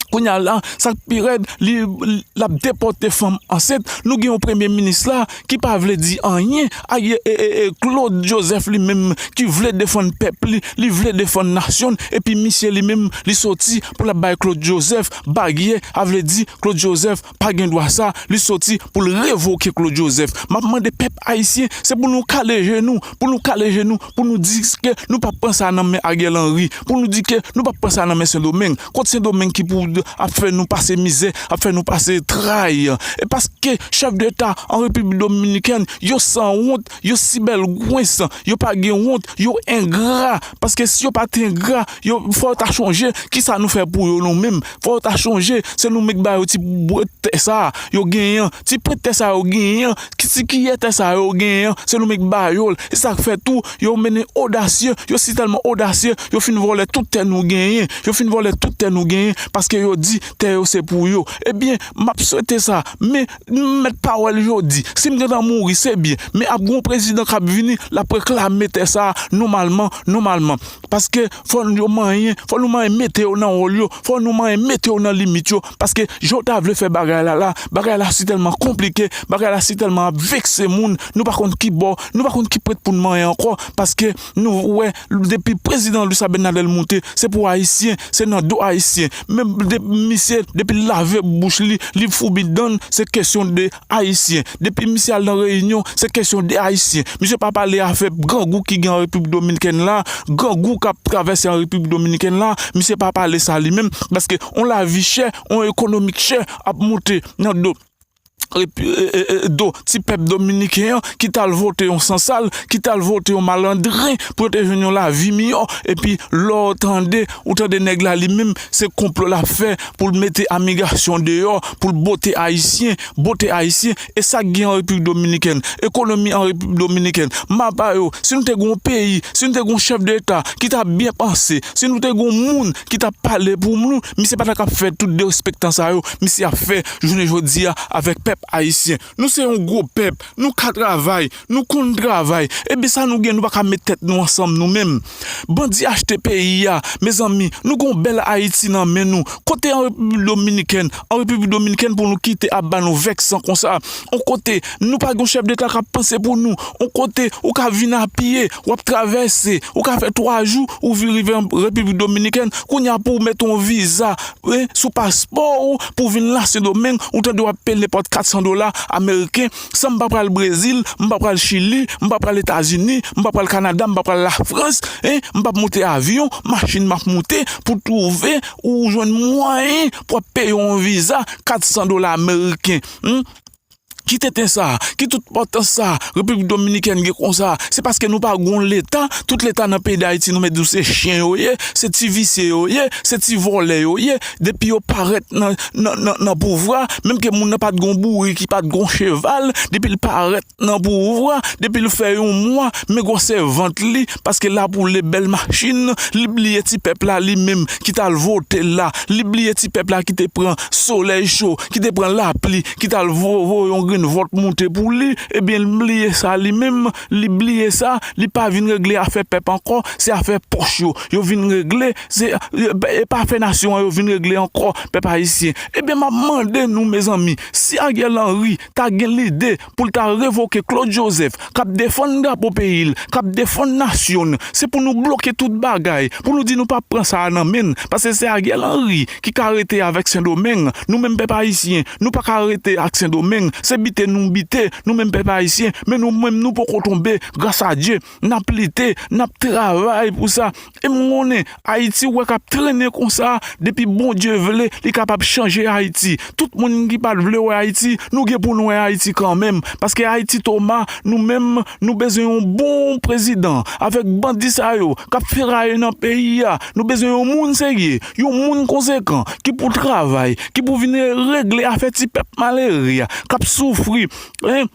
Kounye a la, sa k pi rèd, li, l ap depòte fanm ansent. Nou gen yon premye minis la ki pa vle di anyen. Aye, e, e, e, Claude Joseph li menm ki vle defann pèp li, li vle defann nasyon l, epi misye li menm, li soti pou l ap bay Claude Joseph baryè, a vle di Claude Joseph pa gen dwa sa, li soti pou l revoke Claude Joseph. M ap mande pèp ayisyen, se pou nou kale je nou, pou nou kale je nou, pou nou di ke nou p ap pran sa nan men Ariel Henry, pou nou di ke nou p ap pran sa nan men Sendomeng. Kot Sendomeng ki pou ap fè nou pase mizè, ap fè nou pase tray? E pas-, ke chèf deta an Repiblik Dominikèn, yo sanwont, yo sibèlgwens, yo pa gen wont, yo engra. Paske si yo pa t engra, yo, fò yo ta chonje kisa nou fè pou yo nou menm. Fò yo ta chonje, se nou menm k ba yo ti bout tè sa a yo genyen an, ti pwent tè sa a yo genyen an, ki ti kiyè tè sa a yo genyen an, se nou menm k ba yo l. E sa k fè tou, yo mennen odasye, yo si tèlman odasye, yo fin vòlè tout tè nou genyen, yo fin vòlè tout tè nou genyen, paske yo di tè yo se pou yo. Ebyen, m ap swete sa, men m mèt pawòl jodi. Si m gentan mouri, se byen, men ap gen yon prezidan k ap vini, l ap reklame tè sa a nòmalman, nòmalman. Paske fò yo manyen, fò nou manyen mete yo nan wòl yo, fò nou manyen mete yo nan limit yo, paske jan w ta vle fè bagay la la, bagay la si tèlman konplike, bagay la si tèlman ap vekse moun, nou pa konn ki bò, nou pa konn ki pwent pou n manyen ankò, paske nou wè depi prezidan Luis Abinader moute, se pou Ayisyen, se nan do Ayisyen. Men depi misye, depi l lave bouch li, li foubi dan l, se kesyon de Ayisyen. Depi misye al nan reyinyon, se kesyon de Ayisyen. Misye pa pale afè grangou ki gen an Repiblik Dominikèn la, grangou k ap travèse an Repiblik Dominikèn la, misye pa pale sa li menm, paske on lavi chè, on ekonomik chè ap moute nan do, repi-, e, e, e, do ti pèp dominiken an ki t al vote yon sansal, ki t al vote yon malandren pou yo te jwenn yon lavi miyò. Epi lè w tande, ou tande nèg la li menm, se konplo l ap fè pou l mete imigrasyon deyò, pou l bote Ayisyen, bote Ayisyen. E sa k gen an Repiblik Dominikèn, ekonomi an Repiblik Dominikèn, mapa yo, si nou te gen yon peyi, si nou te gen yon chèf deta ki t ap byen panse, si nou te gen yon moun ki t ap pale pou nou, misye pa ta ka fè tout derespektan sa yo misye ap fè jounen jodi a avèk pèp ayisyen. Nou se yon gwo pèp, nou ka travay, nou konn travay. Ebyen sa nou gen, nou pa ka met tèt nou ansanm nou menm. Bandi achte peyi a, mezanmi, nou gen yon bèl Ayiti nan men nou. Kote an Repiblik Dominikèn, an Repiblik Dominikèn pou nou kite ap ba nou vèksan konsa? On kote, nou pa gen yon chèf deta k ap panse pou nou. On kote, ou ka vin a pye, w ap travèse, ou ka fè twa jou, ou vin rive an Repiblik Dominikèn. Kounye a pou w mete yon viza, wi, sou paspò w pou w vin Lasendomeng, ou tande w ap peye nenpòt kat san dola ameriken. San m pa pral Brezil, m pa pral Chili, m pa pral Etazini, m pa pral Kanada, m pa pral Lafrans, en, m p ap monte avyon, machin m ap moute pou twouve ou jwenn mwayen pou w ap peye yon viza kat san dola ameriken. Ki tenten sa? Ki tout pòtans sa Repiblik Dominikèn gen konsa? Se paske nou pa gon leta, tout leta nan peyi Dayiti nou mèt di w se chen yo ye, se ti visye yo ye, se ti vòlè yo ye. Depi yo parèt nan, nan, nan, nan pouvwa, menm ke moun nan pa t gon bourik, li pa t gon cheval, depi l parèt nan pouvwa, depi l fè yon mwa, men gwosè vant li, paske l ap woule bèl machin, li bliye ti pèp la li menm ki t al vote l la, li bliye ti pèp la ki te pran solèy cho, ki te pran lapli, ki t al vo-, voye yon grenn vòt moute pou li, ebyen l bliye sa li menm, li bliye sa, li pa vin regle afè pèp ankò, se afè pòch yo, yo vin regle, se, e pa afè nasyon an yo vin regle ankò, pèp ayisyen. Ebyen m ap mande nou, mezanmi, si Ariel Henry ta gen lide pou l ta revoke Claude Joseph, k ap defann drapo peyi l, k ap defann nasyon n, se pou nou bloke tout bagay, pou nou di nou p ap pran sa a nan men n, paske se Ariel Henry ki ka rete avèk Sendomeng. Nou menm pèp ayisyen, nou pa ka rete ak Sendomeng. Se bite nou bite, nou menm pèp ayisyen, men nou menm nou poko tonbe, gras a Dye. N ap lite, n ap travay pou sa. E m konnen Ayiti ou wè k ap trennen konsa, depi Bondye vle, li kapab chanje Ayiti. Tout moun ki pa t vle wè Ayiti, nou gen pou n wè Ayiti kanmenm. Paske Ayiti Toma, nou menm, nou bezwen yon bon prezidan. Avèk bandi sa yo k ap feraye nan peyi a, nou bezwen yon moun serye, yon moun konsekan, ki pou travay, ki pou vin regle afè ti pèp malere a, k ap soufri. Hein?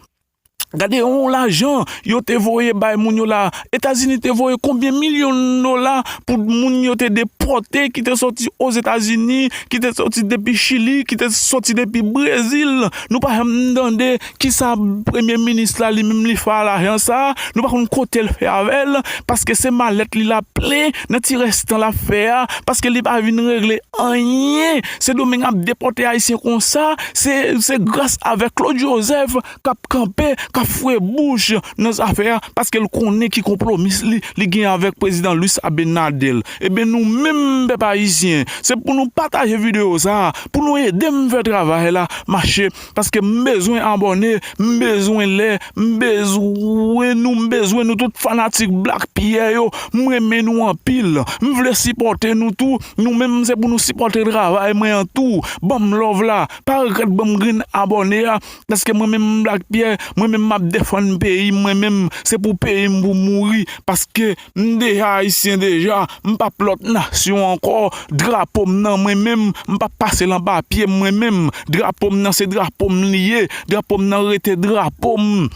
Gade yon lajan yo te voye bay moun yo la. Etazini te voye konbyen milyon dola pou moun yo te depòte, ki te sòti Ozetazini, ki te sòti depi Chili, ki te sòti depi Brezil. Nou pa janm tande kisa premye minis la li menm li fè a lajan sa a. Nou pa konn kote l fè avè l, paske se malèt li l ap plen nan ti rès tan l ap fè a, paske li pa vin regle anyen. Sendomeng ap depòte ayisyen konsa, se, se gras avèk Claude Joseph k ap kanpe, k ap fouye bouch nan zafè a, paske l konnen ki konpwomi li, li gen avèk prezidan Luis Abinader. Ebyen, nou menm, pèp ayisyen, se pou nou pataje videyo sa a, pou nou ede m fè travay la mache, paske m bezwen abòne, m bezwen lè, m bezwen nou, m bezwen nou tout fanatik Black Pierre yo, m renmen nou anpil, m vle sipòte nou tou, nou menm se pou nou sipòte travay mwen an tou, ban m love la, pa regrèt ban m grenn abòne a, paske mwen menm Black Pierre, mwen menm m ap defann peyi m, mwen menm se pou peyi m pou mouri, paske m deja ayisyen deja, m p ap lòt nasyon ankò, drapo m nan mwen menm, m p ap pase l anba pye m mwen menm, drapo m nan se drapo m li ye, drapo m nan rete drapo m.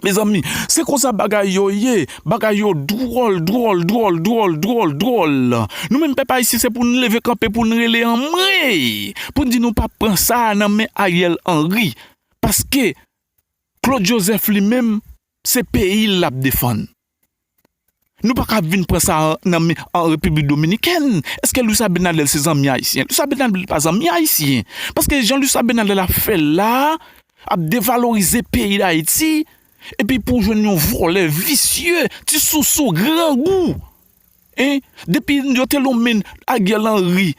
Mezanmi, se konsa bagay yo ye, bagay yo dwòl, dwòl, dwòl, dwòl, dwòl, dwòl. Nou menm pèp ayisyen se pou n leve kanpe, pou n rele anmwey, pou n di nou p ap pran sa a nan men Ariel Henry. Paske Claude Joseph li menm, se peyi l l ap defann. Nou pa ka vin pran sa nan men an Repiblik Dominikèn. Èske Luis Abinader se zanmi ayisyen? Luis Abinader pa zanmi ayisyen. Paske jan Luis Abinader ap fè la, ap devalorize peyi Dayiti, epi pou jwenn yon vòlè visye, ti sousou, grangou. Hein? Depi yo te lonmen Ariel Henry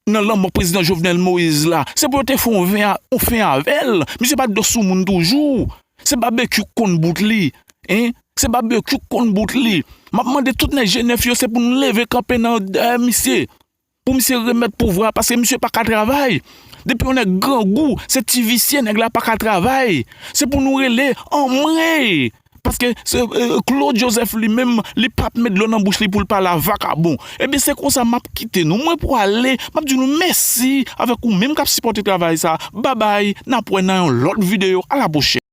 nan lanmò prezidan Jovenel Moïse la, se pou yo te fè yon ven a, yon fen avè l. Misye pa t dwe sou moun toujou. Se babekyou k konn bout li. Hein? Se babekyou k konn bout li. M ap mande tout nèg G nèf yo, se pou nou leve kanpe nan dèyè misye. Pou misye remèt pouvwa a, paske misye pa ka travay. Depi yon nèg grangou, se ti visye, nèg la pa ka travay. Se pou nou rele anmwey. Paske se, eh, Claude Joseph li menm, li p ap met dlo nan bouch li pou l pale a vakabon. Ebyen, se konsa m ap kite nou. Mwen pwale, m ap di nou mèsi avèk ou menm k ap sipòte travay sa. Babay, n ap wè nan yon lòt videyo. A la pwochèn.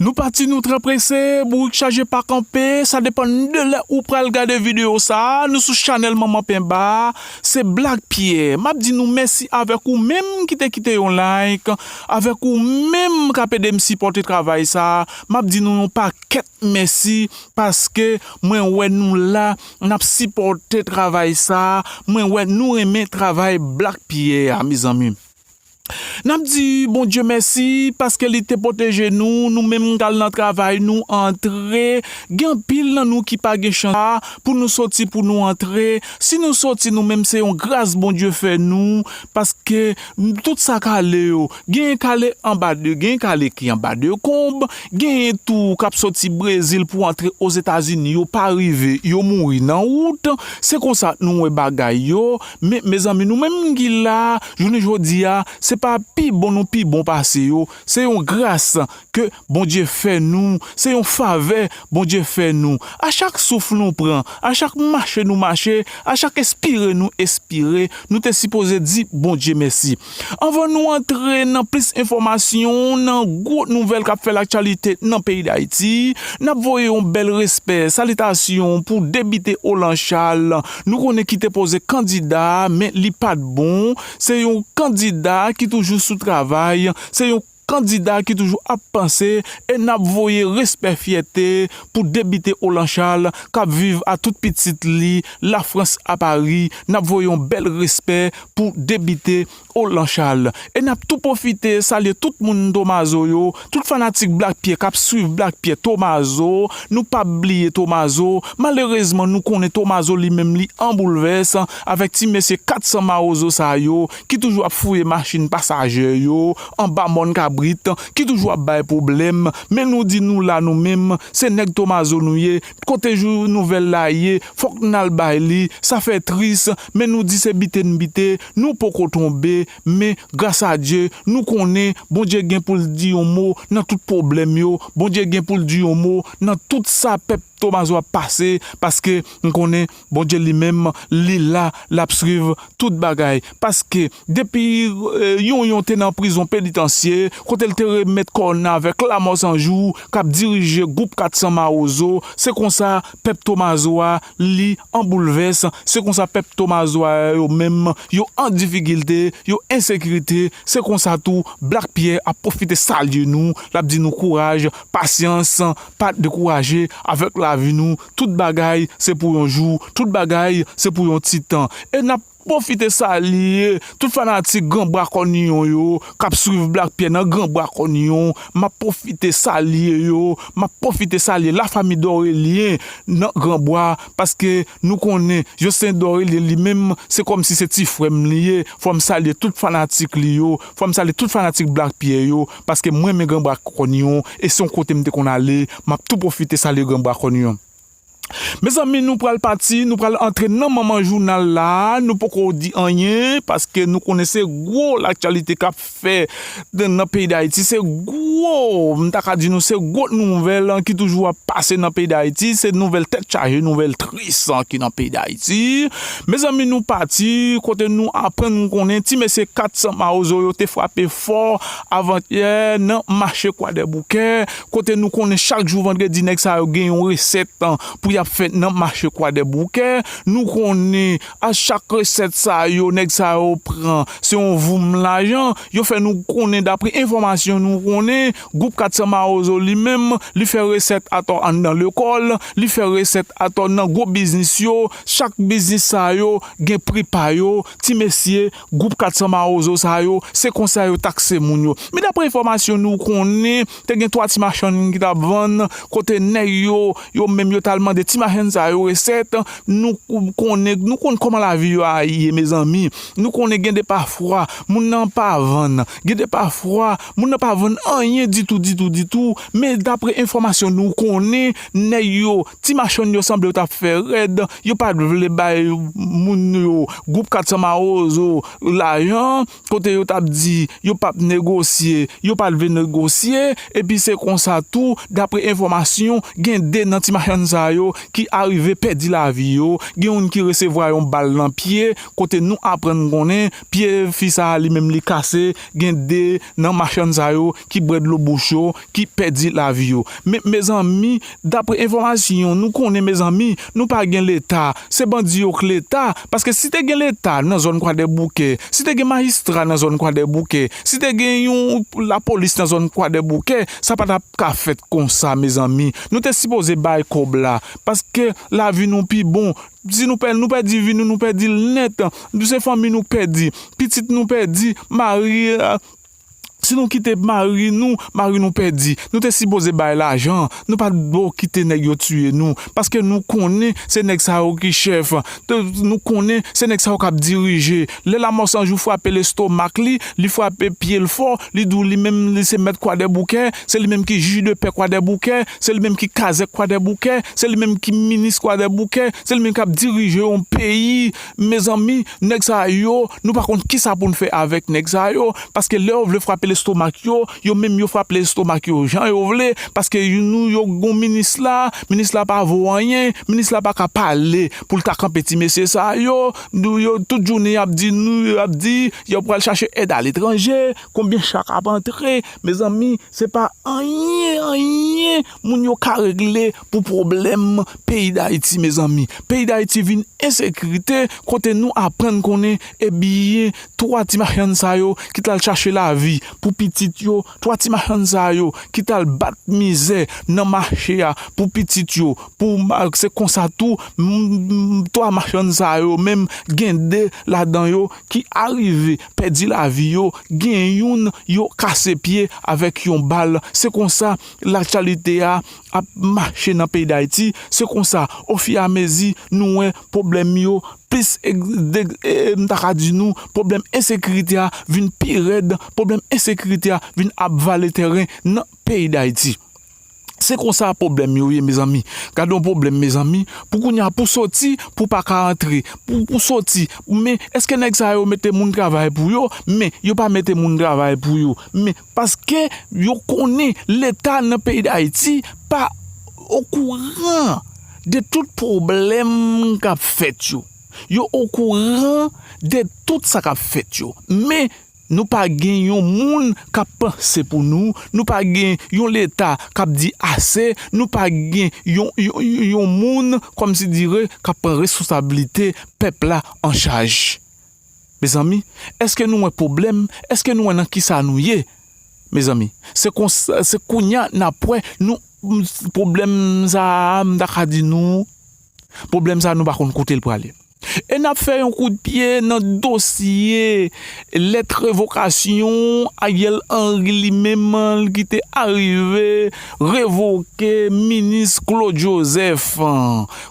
Nou pati, nou trè prese, bourik chaje pa kanpe, sa depann de lè ou pral gade videyo sa. Nou sou chanèl Manman Penba, se Black Pierre. M ap di nou mèsi avèk ou menm ki te kite yon like, avèk ou menm k ap ede m sipòte travay sa. M ap di nou yon pakèt mèsi, paske mwen wè nou la, n ap sipòte travay sa, mwen wè nou renmen travay Black Pierre a, mezanmi. N ap di Bondye mèsi, paske li te pwoteje nou, nou menm k al nan travay, nou antre. Gen anpil nan nou ki pa gen chans sa, pou nou soti, pou nou antre. Si nou soti, nou menm, se yon gras Bondye fè nou, paske tout sa k ale yo, genyen k ale anba de, genyen k ale ki anba de konb, genyen tou k ap soti Brezil pou antre Ozetazini, yo pa rive, yo mouri nan wout. Se konsa nou wè bagay yo. Men, mezanmi, nou menm ki la, jounen jodi a, se pa pi bon nou pi bon pase yo. Se yon gras ke Bondye fè nou. Se yon favè Bondye fè nou. A chak souf nou pran, a chak mache nou mache, a chak espire nou espire, nou te sipoze di Bondye mèsi. Anvan nou antre nan plis enfòmasyon, nan gwo nouvèl k ap fè laktyalite nan peyi Dayiti, n ap voye yon bèl respè, salitasyon pou Depite Olan Charles. Nou konnen ki te poze kandida, men li pa t bon. Se yon kandida ki toujou sou travay. Se yon kandida ki toujou ap panse, e n ap voye respè, fyète pou Depite Olan Charles k ap viv a tout pitit li Lafrans a Pari. N ap voye yon bèl respè pou Depite Olan Charles. E n ap tou pwofite salye tout moun Tomazo yo, tout fanatik Black Pierre k ap swiv Black Pierre Tomazo. Nou p ap bliye Tomazo. Malerezman, nou konnen Tomazo li menm li an boulvès avèk ti mesye kat san mawozo sa yo ki toujou ap fouye machin pasaje yo anba mòn kabrit, ki toujou ap bay pwoblèm. Men nou di nou la nou menm, se nèg Tomazo nou ye. Kote jou nouvèl la ye, fòk n al bay li. Sa fè tris, men nou di se bite n bite, nou poko tonbe, men gras a Dye, nou konnen Bondye gen pou l di yon mo nan tout pwoblèm yo, Bondye gen pou l di yon mo nan tout sa pèp Tomazo ap pase, paske m konnen Bondye li menm, li la, l ap swiv tout bagay. Paske depi, eh, Yonyon te nan prizon penitansye, kote l te remèt kò nan avèk Lanmò San Jou, k ap dirije gwoup kat san mawozo, se konsa pèp Tomazo a, li an boulvès, se konsa pèp Tomazo a yo menm, yo an difikilte, yo ensekirite, se konsa tou Black Pierre ap pwofite salye nou, l ap di nou kouraj, pasyans, pa dekouraje avèk lavi nou, tout bagay se pou yon jou, tout bagay se pou yon ti tan. E n ap pwofite salye tout fanatik Gran Bwa Kòniyon yo k ap swiv Black Pierre nan Gran Bwa Kòniyon. M ap pwofite salye yo. M ap pwofite salye lafanmi Dorelien nan Gran Bwa, paske nou konnen Jocelyn Dorelien li menm, se kòmsi se ti frè m li ye. Fò m salye tout fanatik li yo. Fò m salye tout fanatik Black Pierre yo, paske mwen renmen Gran Bwa Kòniyon, e se yon kote m te konn ale. M ap tou pwofite salye Gran Bwa Kòniyon. Mezanmi, nou pral pati, nou pral antre nan manman jounal la, nou poko di anyen, paske nou konnen se gwo laktyalite k ap fè nan peyi Dayiti, se gwo, m ta ka di nou, se gwo nouvèl ki toujou ap pase nan peyi Dayiti, se nouvèl tèt chaje, nouvèl tris ki nan peyi Dayiti. Mezanmi, nou pati, kote nou aprann konnen ti mesye kat san Mawozo yo te frape fò avantyè nan mache Kwadèboukè, kote nou konnen chak jou vandredi nèg sa yo gen yon resèt pou y ap fè nan mache Kwadèboukè. Nou konnen a chak resèt sa yo, nèg sa yo pran, se yon voum lajan. Yo fè nou konnen, dapre enfòmasyon nou konnen, gwoup kat san Mawozo li menm, li fè resèt atò anndan lekòl, li fè resèt atò nan gwo biznis yo. Chak biznis sa yo gen pri pa yo. Ti mesye, gwoup kat san Mawozo sa yo, se konsa yo takse moun yo. Men dapre enfòmasyon nou konnen, te gen twa ti machann ki t ap vann, kote nèg yo, yo menm yo t al mande ti machann sa yo resèt. Nou konnen, nou konn kòman lavi yo a ye, mezanmi. Nou konnen gen de pafwa, moun nan pa vann. Gen de pafwa, moun nan pa vann anyen ditou, ditou, ditou. Men dapre enfòmasyon nou konnen, nèg yo, ti machann yo sanble yo t ap fè rèd. Yo pa t vle bay moun yo, gwoup kat san Mawozo, lajan, kote yo t ap di yo p ap negosye, yo pa t vle negosye, epi se konsa tou, dapre enfòmasyon, gen de nan ti machann sa yo ki arive pèdi lavi yo, gen youn ki resevwa yon bal nan pye, kote nou aprann konnen pye fi sa a li menm li kase, gen de nan machann sa yo ki bwè dlo bouch yo, ki pèdi lavi yo. Men, mezanmi, dapre enfòmasyon nou konnen, mezanmi, nou pa gen Leta, se bandi yo k Leta, paske si te gen Leta nan zòn Kwadèboukè, si te gen majistra nan zòn Kwadèboukè, si te gen yon lapolis nan zòn Kwadèboukè, sa pa t ap ka fèt konsa, mezanmi. Nou te sipoze bay kòb la, paske lavi nou pi bon. Si nou pè-, nou pèdi vi nou, nou pèdi l nèt. Se fanmi nou k pèdi, pitit nou pèdi, mari, si nou kite mari nou, mari nou pèdi. Nou te sipoze bay lajan. Nou pa t dwe kite nèg yo tiye nou. Paske nou konnen se nèg sa yo ki chèf. Te-, nou konnen se nèg sa yo k ap dirije. Lè Lamò San Jou frape lestomak li, li frape pye l fò, li di w li menm li se mèt Kwadèboukè, se li menm ki jij de pè Kwadèboukè, se li menm ki kazèk Kwadèboukè, se li menm ki minis Kwadèboukè, se li menm k ap dirije yon peyi. Mezanmi, nèg sa yo, nou pa konn kisa pou n fè avèk nèg sa yo, paske lè yo vle frape lestomak yo, yo menm yo frape lestomak yo jan yo vle, paske yo, nou, yo gon minis la, minis la pa vo anyen, minis la pa ka pale pou l ta kanpe ti mesye sa yo, nou, yo tout jounen y ap di nou, y ap di, yo pral chache èd aletranje, konbyen chak ap antre, mezanmi, se pa anyen, anyen moun yo ka regle pou pwoblèm peyi Dayiti, mezanmi. Peyi Dayiti vin ensekirite, kote nou aprann konnen, ebyen, twa ti machann sa yo ki t al chache lavi pou pitit yo, twa ti machann sa yo ki t al bat mizè nan mache a pou pitit yo, pou ma-, se konsa tou, m-, m-, twa machann sa yo menm, gen de ladan yo ki arive pèdi lavi yo, gen youn yo kase pye avèk yon bal. Se konsa laktyalite a ap mache nan peyi Dayiti. Se konsa, ofiramezi, nou wè pwoblèm yo plis, e, de, e, m ta ka di nou, pwoblèm ensekirite a vin pi rèd, pwoblèm ensekirite a vin ap vale tèren nan peyi Dayiti. Se konsa pwoblèm yo ye, mezanmi. Gade yon pwoblèm, mezanmi. Pou kounye a, pou soti, pou pa ka antre. Pou, pou soti. Men, èske nèg sa yo mete moun travay pou yo? Men, yo pa mete moun travay pou yo. Men, paske yo konnen Leta nan peyi Dayiti pa okouran de tout pwoblèm k ap fèt yo. Yo okouran de tout sa k ap fèt yo. Men, nou pa gen yon moun k ap panse pou nou, nou pa gen yon Leta k ap di ase, nou pa gen yon, yon, yon moun, kòmsidire, k ap pran responsablite pèp la an chaj. Mezanmi, èske nou wè pwoblèm? Èske nou wè nan kisa nou ye? Mezanmi, se konsa, se kounye a n ap wè nou, pwoblèm sa a, m ta ka di nou, pwoblèm sa a, nou pa konn kote l prale. E n ap fè yon kout pye nan dosye lèt revokasyon Ariel Henry li menm ki te arive revoke minis Claude Joseph.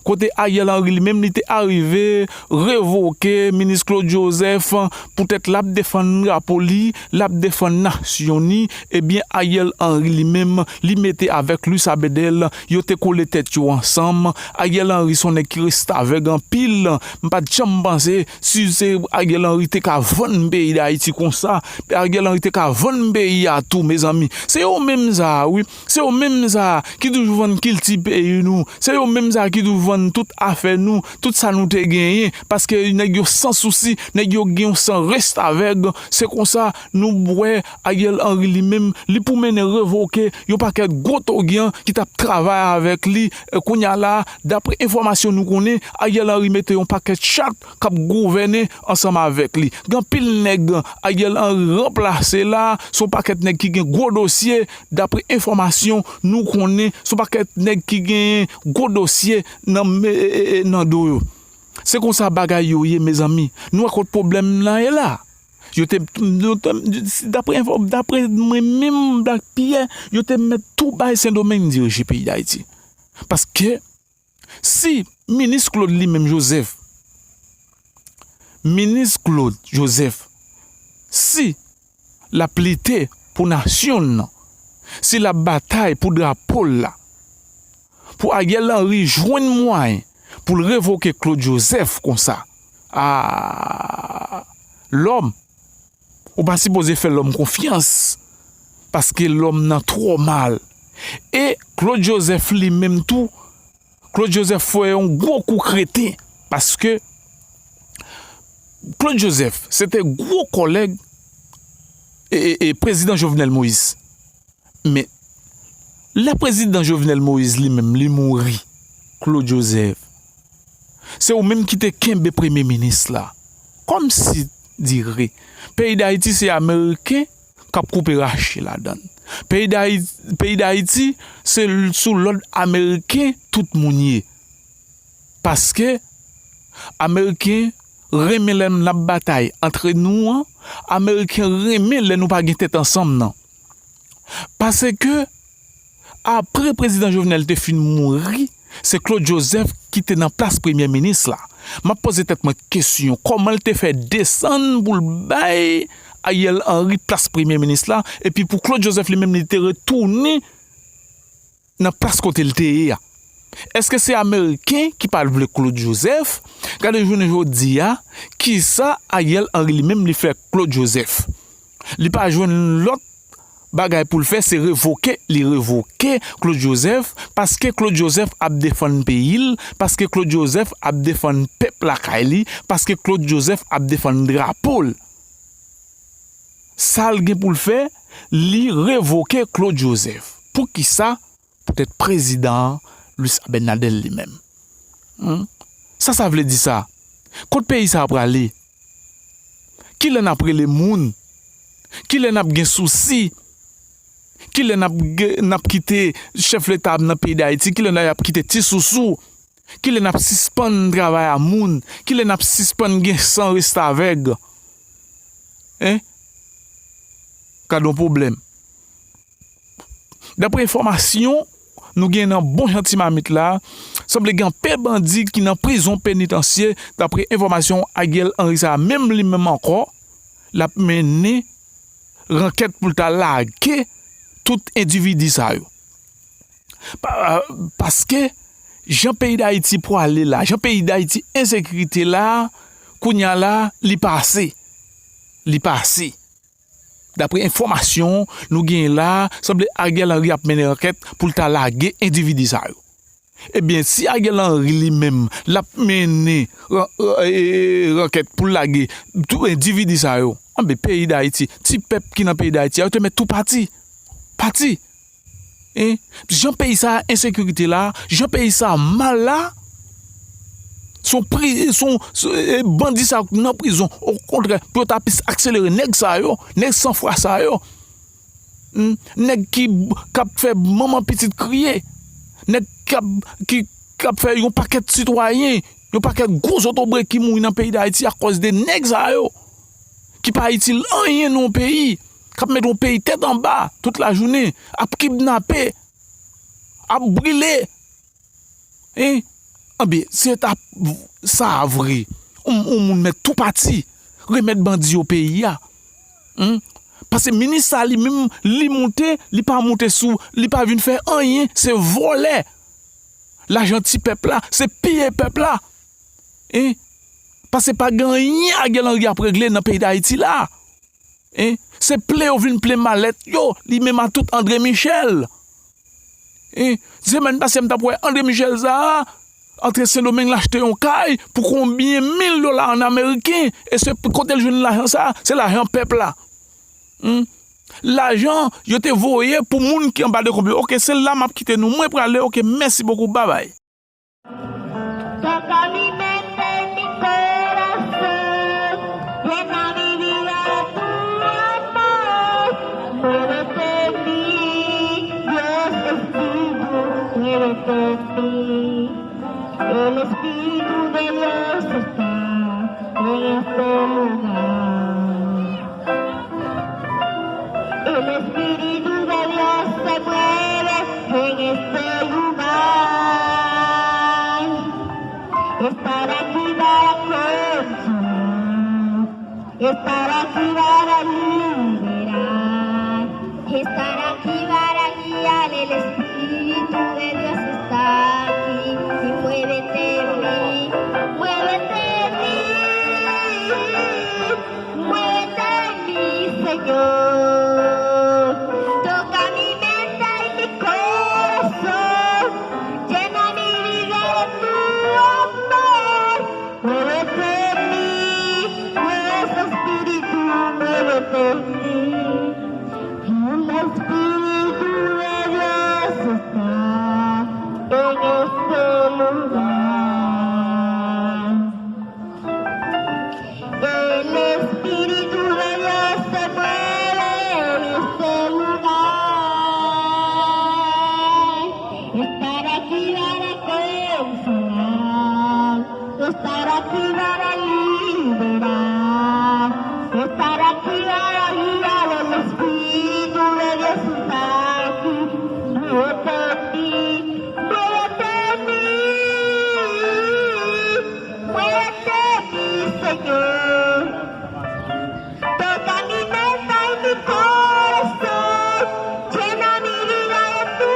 Kote Ariel Henry li menm li te arive revoke minis Claude Joseph poutèt l ap defann drapo li, l ap defann nasyon ni, ebyen Ariel Henry li menm li mete avèk Luce Abedel, yo te kole tèt yo ansanm. Ariel Henry se yon nèg ki restavèg anpil. M pa t janm panse si se Ariel Henry te ka vann peyi Dayiti konsa, Ariel Henry te ka vann peyi a tou, mezanmi. Se yo menm sa a, wi. Se yo menm sa a ki toujou vann kilti peyi nou. Se yo menm sa a ki toujou vann tout afè nou, tout sa nou te genyen. Paske nèg yo san sousi, nèg yo gen yon san restavèg. Se konsa nou wè Ariel Henry li menm, li pou mennen revoke yon pakèt gwo togyan ki t ap travay avèk li. E, kounye a la, dapre enfòmasyon nou konnen, Ariel Henry mete yon pakèt chat k ap gouvène ansanm avèk li. Gen anpil nèg Ariel Henry ranplase la, se yon pakèt nèg ki gen gwo dosye, dapre enfòmasyon nou konnen, se yon pakèt nèg ki gen gwo dosye nan, e, e, e, nan do yo. Se konsa bagay yo ye, mezanmi. Nou wè kot pwoblèm nan ye la. Yo te, yo te, dapre enfo, dapre mwen menm, Black Pierre, yo te mèt tou bay Sendomeng dirije peyi Dayiti. Paske si minis Claude li menm Joseph, minis Claude Joseph, si l ap lite pou nasyon l nan, si l ap batay pou drapo l la, pou Ariel Henry jwenn mwayen pou l revoke Claude Joseph konsa, a, lòm, ou pa sipoze fè lòm konfyans, paske lòm nan twò mal. E Claude Joseph li menm tou, Claude Joseph fè yon gwo kou kreten, paske Claude Joseph se te gwo kòlèg e, e, e prezidan Jovenel Moïse. Men, lè prezidan Jovenel Moïse li menm li mouri, Claude Joseph, se ou menm ki te kenbe premye minis la. Kòmsi dire, peyi Dayiti se Ameriken k ap koupe rache ladan l. Peyi Dayi-, peyi Dayiti se l-, sou lòd Ameriken tout moun ye. Paske Ameriken renmen lè n ap batay antre nou an, Ameriken renmen lè nou pa gen tèt ansanm nan. Paske apre prezidan Jovenel te fin mouri, se Claude Joseph ki te nan plas premye minis la. M ap poze tèt mwen kesyon, kòman l te fè desann pou l bay Ariel Henry plas premye minis la, epi pou Claude Joseph li menm li te retounen nan plas kote l te ye a? Èske se Ameriken ki pa t vle Claude Joseph? Gade jounen jodi a, kisa Ariel Henry li menm li fè Claude Joseph? Li pa jwenn lòt bagay pou l fè, se revoke, li revoke Claude Joseph, paske Claude Joseph ap defann peyi l, paske Claude Joseph ap defann pèp lakay li, paske Claude Joseph ap defann drapo l. Sa l gen pou l fè, li revoke Claude Joseph. Poukisa? Poutèt prezidan an, Luis Abinader li menm. Hmm? Sa sa vle di sa? Kot peyi sa a prale? Kilè n ap rele moun? Kilè n ap gen sousi? Kilè n ap ge-, n ap kite chèf leta n nan peyi Dayiti? Kilè n ap kite ti sousou? Kilè n ap sispann travay a moun? Kilè n ap sispann gen san restavèg? Hein? Gad yon pwoblèm. Dapre enfòmasyon nou gen nan bon jan ti mamit la, sanble gen anpil bandi ki nan prizon penitansye, dapre enfòmasyon Ariel Henry sa a, menm li menm ankò, l ap mennen rankèt pou l ta lage tout endividi sa yo. Pa-, paske jan peyi Dayiti pwale la, jan peyi Dayiti ensekirite la, kounye a la, li pase. Li pase. Dapre enfòmasyon nou genyen la, sanble Ariel Henry ap mennen ankèt pou l ta lage endividi sa yo. Ebyen, si Ariel Henry li menm, l ap mennen ran-, ran-, e, e, e, rankèt pou l lage tou endividi sa yo, anben peyi Dayiti, ti pèp ki nan peyi Dayiti a, yo te mèt tou pati. Pati. Hein? Jan peyi sa a, ensekirite la, jan peyi sa a mal la, se yon pri-, se yon, se, e, bandi sa yo nan prizon. Okontrè, pou yo ta plis akselere nèg sa yo, nèg sanfwa sa yo. Hmm? Nèg ki, k ap fè manman pitit kriye. Nèg k ap, ki, k ap fè yon pakèt sitwayen Yon pakèt gwo zotobre ki mouri nan peyi Dayiti akòz de nèg sa yo, ki pa itil anyen nan yon peyi, k ap mete yon peyi tèt anba tout lajounen, ap kidnape, ap brile. Hein? Anben, se ta sa vre. Yon, yon moun mèt tou pati, remèt bandi yo peyi a. Hein? Paske minis sa li menm, li moute, li pa moute sou, li pa vin fè anyen, se vòlè. Lajan ti pèp la, se piye pèp la. Hein? Paske pa gen anyen Ariel Henry ap regle nan peyi Dayiti la. Hein? Se plen yo vin plen malèt yo, li menm a tout André Michel. Hein? Semèn pase, m t ap wè André Michel sa a, antre Sendomeng, l achte yon kay pou konbyen mil dola ann ameriken. E se kote l jwenn lajan sa a? Se lajan pèp la. Hmm? Lajan yo te voye pou moun ki anba dekonb yo. Oke, se la m ap kite nou. Mwen prale. Oke, mèsi bokou. Babay. Toca mi mente y mi corazón, llena mi vida de tu amor. Muévete en mí, Dios Espíritu, muévete en mí. El Espíritu de Dios está en este lugar. El Espíritu de Dios se mueve en este lugar. Estar aquí para consolar, estar aquí para liberar, estar aquí para guiar. El Espíritu de Dios está aquí. Y muévete en mí, muévete en mí. Muévete en mí, Señor. Toca mi mente y mi corazón. Llena mi vida de tu amor. Muévete en mí, Dios Espíritu, muévete en mí. El Espíritu de Dios está en este lugar. El Espíritu de Dios se mueve en este lugar. Estar aquí para consolar, estar aquí para liberar, estar aquí para guiar. El Espíritu de Dios está aquí. Muévete en mí, muévete en mí. Muévete en mí, Señor. Toca mi mente y mi corazón. Llena mi vida de tu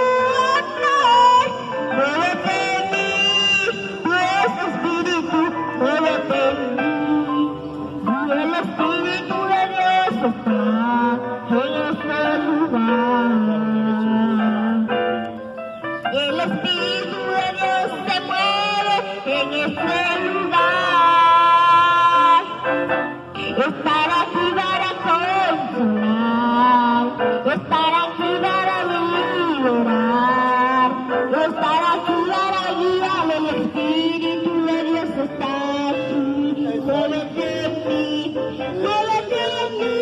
amor. Muévete en mí, Dios Espíritu, muévete en mí. Y el Espíritu de Dios está en este lugar. El Espíritu de Dios se mueve en este lugar. Estar aquí para consolar, estar aquí para liberar, estar aquí para guiar. El Espíritu de Dios está aquí. Muévete en mí, muévete en mí.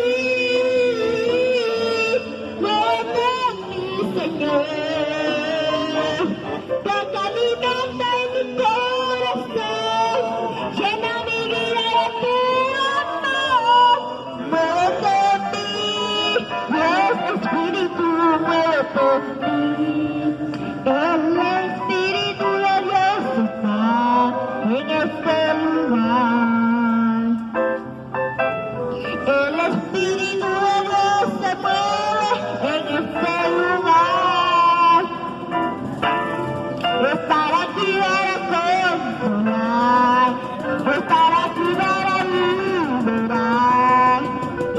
Muévete en mí, Señor. Toca mi mente y mi corazón. Llena mi vida de tu amor. Muévete en mí, Dios Espíritu, muévete en mí. El Espíritu de Dios está en este lugar. El Espíritu de Dios se mueve en este lugar. Estar aquí para consolar, estar aquí para liberar,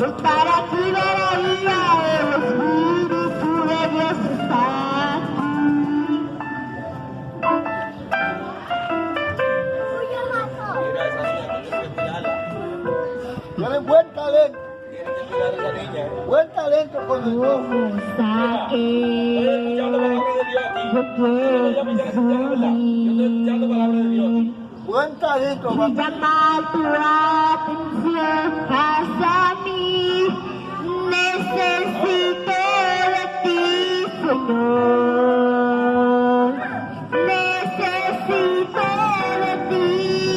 estar aquí para guiar. El Espíritu de Dios está aquí. Tiene buen talento. Buen talento con el Dios. Como saqué, yo quiero subir. Buen talento, y papá. Llamar tu atención hacia mí. Necesito de ti, Señor. Necesito de ti.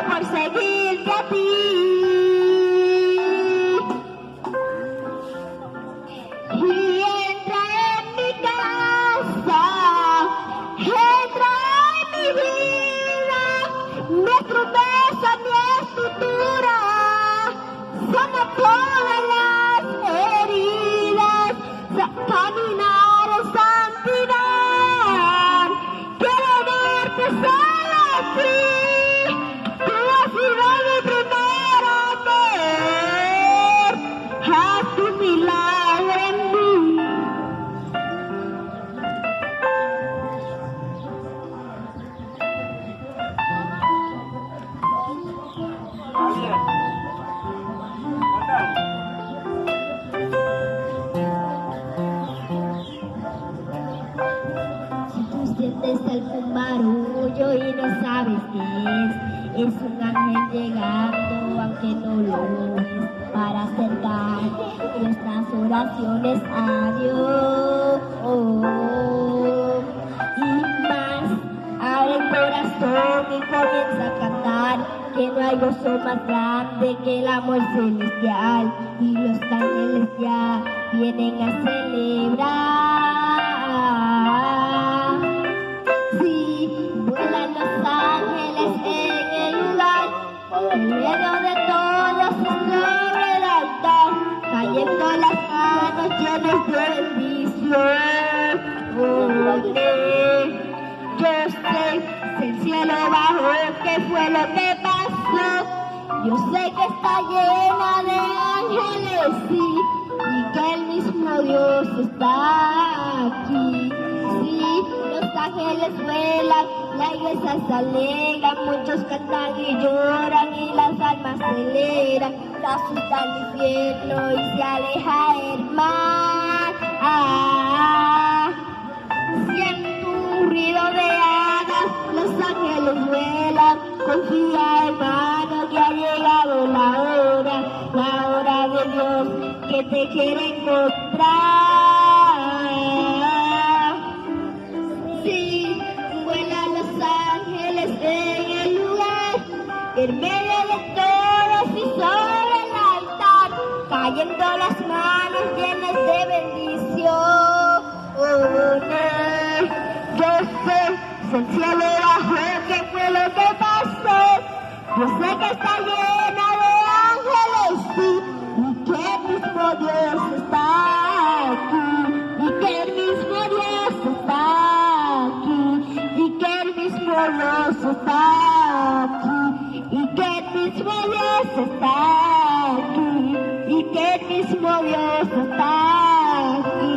Por seguirte a ti. Y entra en mi casa, entra en mi vida, mi promesa, mi escritura, sana todas las heridas, sa- caminar en santidad. Quiero verte solo a ti, tú has sido mi primer amor, haz tu milagro en mí. Si tú sientes algún marullo y no sabes qué es, es un ángel llegando, aunque no lo ves, para acercar nuestras oraciones a Dios. Y más, abre el corazón y comienza a cantar, que no hay gozo más grande que el amor celestial, y los ángeles ya vienen a celebrar. Sí, vuelan los ángeles en el lugar, en medio de todos y sobre el altar, cayendo las manos llenas de bendición. Yo sé, si el cielo bajó, ¿qué fue lo que pasó? Yo sé que está llena de ángeles, sí, y que el mismo Dios está aquí. Sí, los ángeles vuelan, la iglesia se alegra, muchos cantan y lloran y las almas se alegran, se asusta el infierno y se aleja el mal. Siento un ruido de alas, los ángeles vuelan. Confía, hermano, que ha llegado la hora, la hora de Dios que te quiere encontrar. Sí, vuelan los ángeles en el lugar, en medio de todos y sobre el altar, cayendo las manos llenas de bendición. Yo sé, si el cielo bajó, ¿qué fue lo que pasó? Yo sé que está llena de ángeles, sí, y que el mismo Dios está aquí, y que el mismo Dios está aquí, y que el mismo Dios está aquí. Y que el mismo Dios está aquí, y que el mismo Dios está aquí,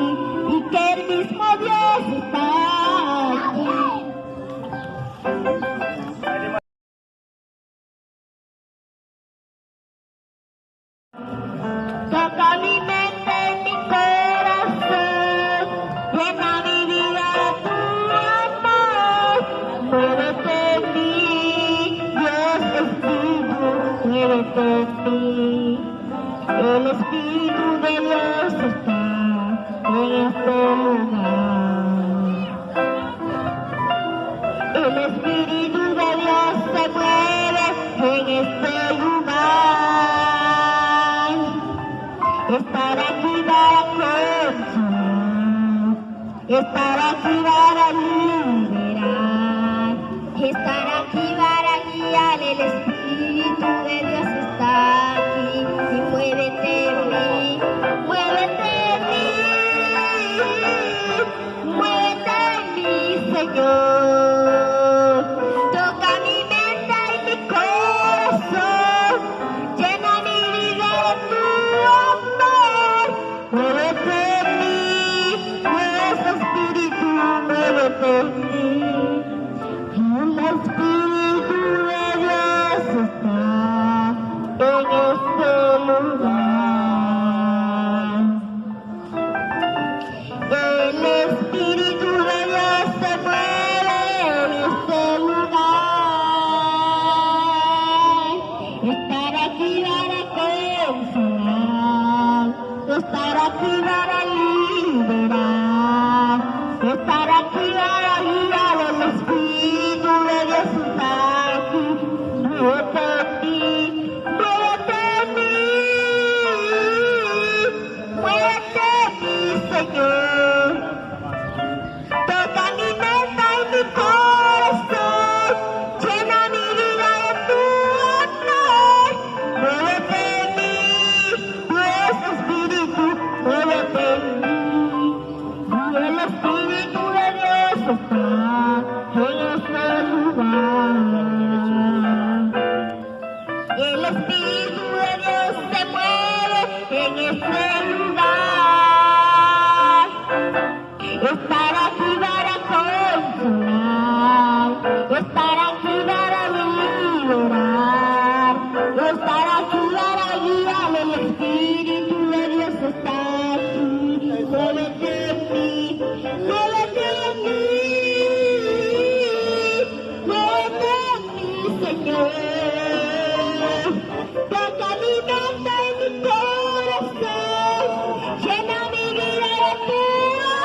y que el mismo Dios está aquí. Toca mi mente y mi corazón, llena mi vida de tu amor, muévete en mí, Dios Espíritu, muévete en mí. El Espíritu de Dios está en este lugar. El Espíritu de Dios se mueve en este lugar. Estar aquí para consolar, estar aquí para liberar, estar aquí para guiar. El Espíritu de Dios está aquí y muévete en mí, muévete en mí. Muévete en mí, Señor. Toca mi mente y mi corazón. Llena mi vida de tu amor. Muévete en mí, mueve, Espíritu, muévete en mí. El Espíritu de Dios está en este lugar. El Espíritu de Dios se mueve en este lugar. Estar aquí para consolar, estar aquí para liberar, estar aquí para guiar. El Espíritu de Dios está aquí. Toca, alimenta en mi corazón, llena mi vida de tu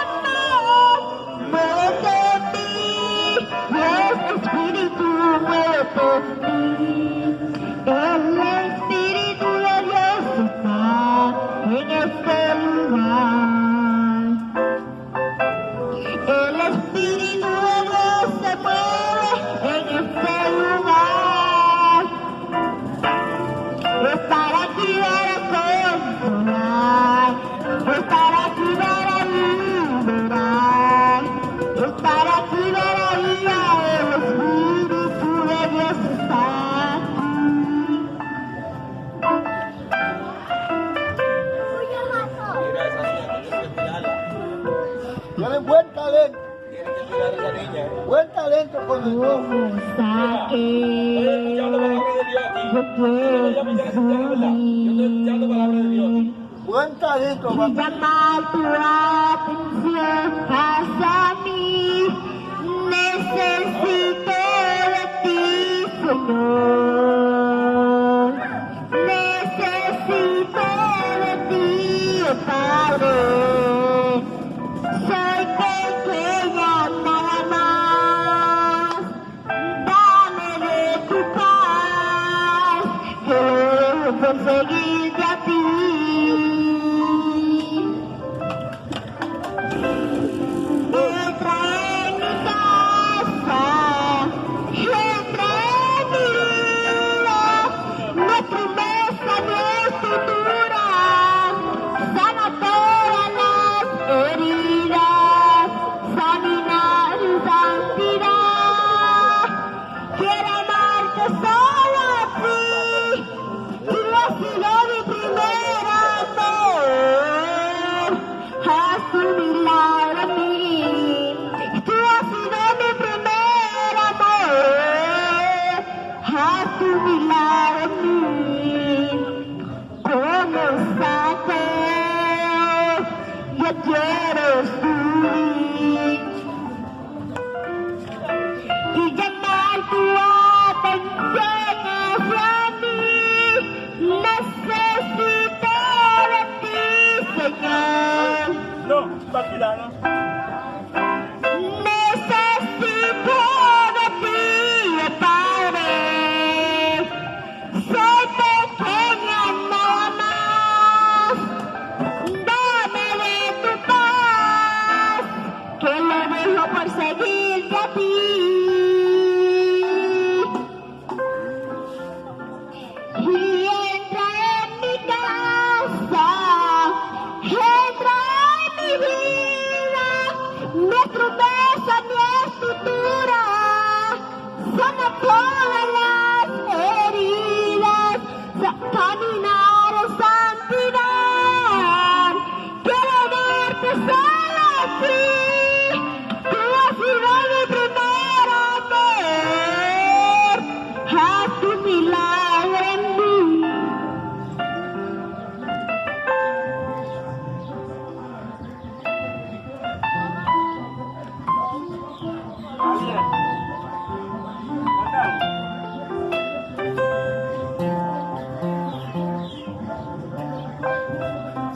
amor. Muévete en mí, Dios Espíritu, muévete en mí. El Espíritu de Dios está en este lugar. El Espíritu de Dios se mueve en este lugar. Estar aquí para consolar, estar aquí para liberar, estar aquí para guiar. El Espíritu de Dios está aquí. Tiene buen talento. Buen talento con el Dios. Como saqueo, yo quiero subir. Buen talento, y llamar tu atención hacia mí. Necesito de ti, Señor. Necesito de ti, oh Padre. Soy pequeña nada más. Dame de tu paz, que lo dejo por seguirte a ti. Entra en mi casa, entra en mi vida, no promesa ni escritura, sana todas las heridas, caminar en santidad. Quiero amarte solo a ti. Tú has sido mi primer amor. Haz tu milagro en mí. Tú has sido mi primer amor. Haz tu milagro en mí. Como saqueo, yo quiero subir y llamar tu atención hacia mí. Necesito de ti, Señor. No, pa ki la, non. Necesito de ti, oh Padre. Soy pequeña nada más. Dame de tu paz, que lo dejo por seguirte a ti. Y entra en mi casa, entra en mi vida, no promesa ni escritura, sana todas las heridas, sa- caminar en santidad. Quiero amarte solo a ti. Tú has sido mi primer amor. Haz tu milagro en mí.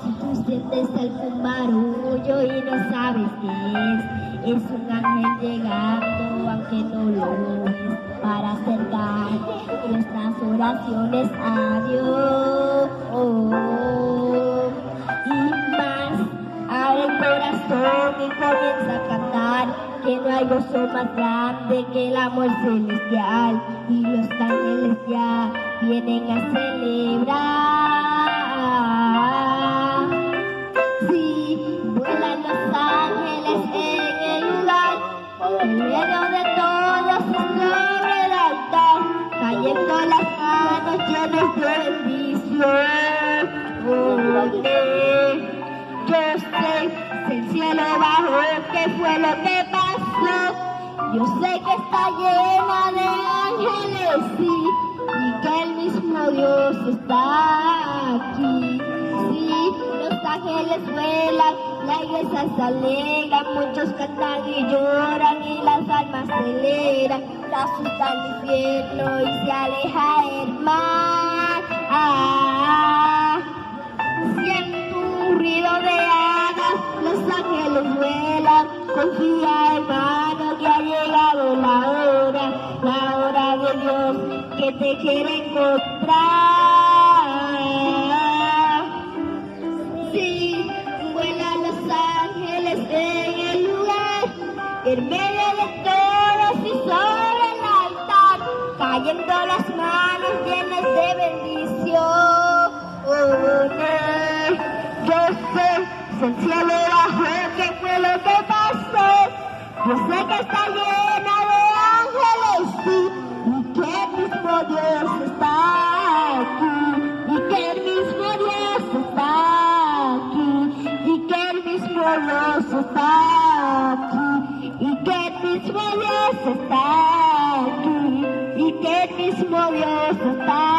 Si tú sientes algún barullo y no sabes qué es, es un ángel llegando, aunque no lo ves, para acercar nuestras oraciones a Dios. Y más, abre el corazón y comienza a cantar, que no hay gozo más grande que el amor celestial, y los ángeles ya vienen a celebrar. Sí, vuelan los ángeles en el lugar, en medio de todo se sobre el altar, cayendo las manos llenas de bendición. Yo sé, si el cielo bajó, ¿qué fue lo que pasó? Yo sé que está llena de ángeles, sí, y que el mismo Dios está aquí. Sí, los ángeles vuelan, la iglesia se alegra, muchos cantan y lloran y las almas se alegran, se asusta el infierno y se aleja el mal. Te quiero encontrar. Sí, vuela a Los Ángeles en el lugar, en medio de todos y sobre el altar, cayendo las manos llenas de bendiciones. Yo sé, si el cielo bajó, qué fue lo que pasó. Yo sé que está llena de ángeles, sí, y que el mismo Dios está aquí, y que el mismo Dios está aquí, y que el mismo Dios está aquí, y que el mismo Dios está aquí, y que el mismo Dios está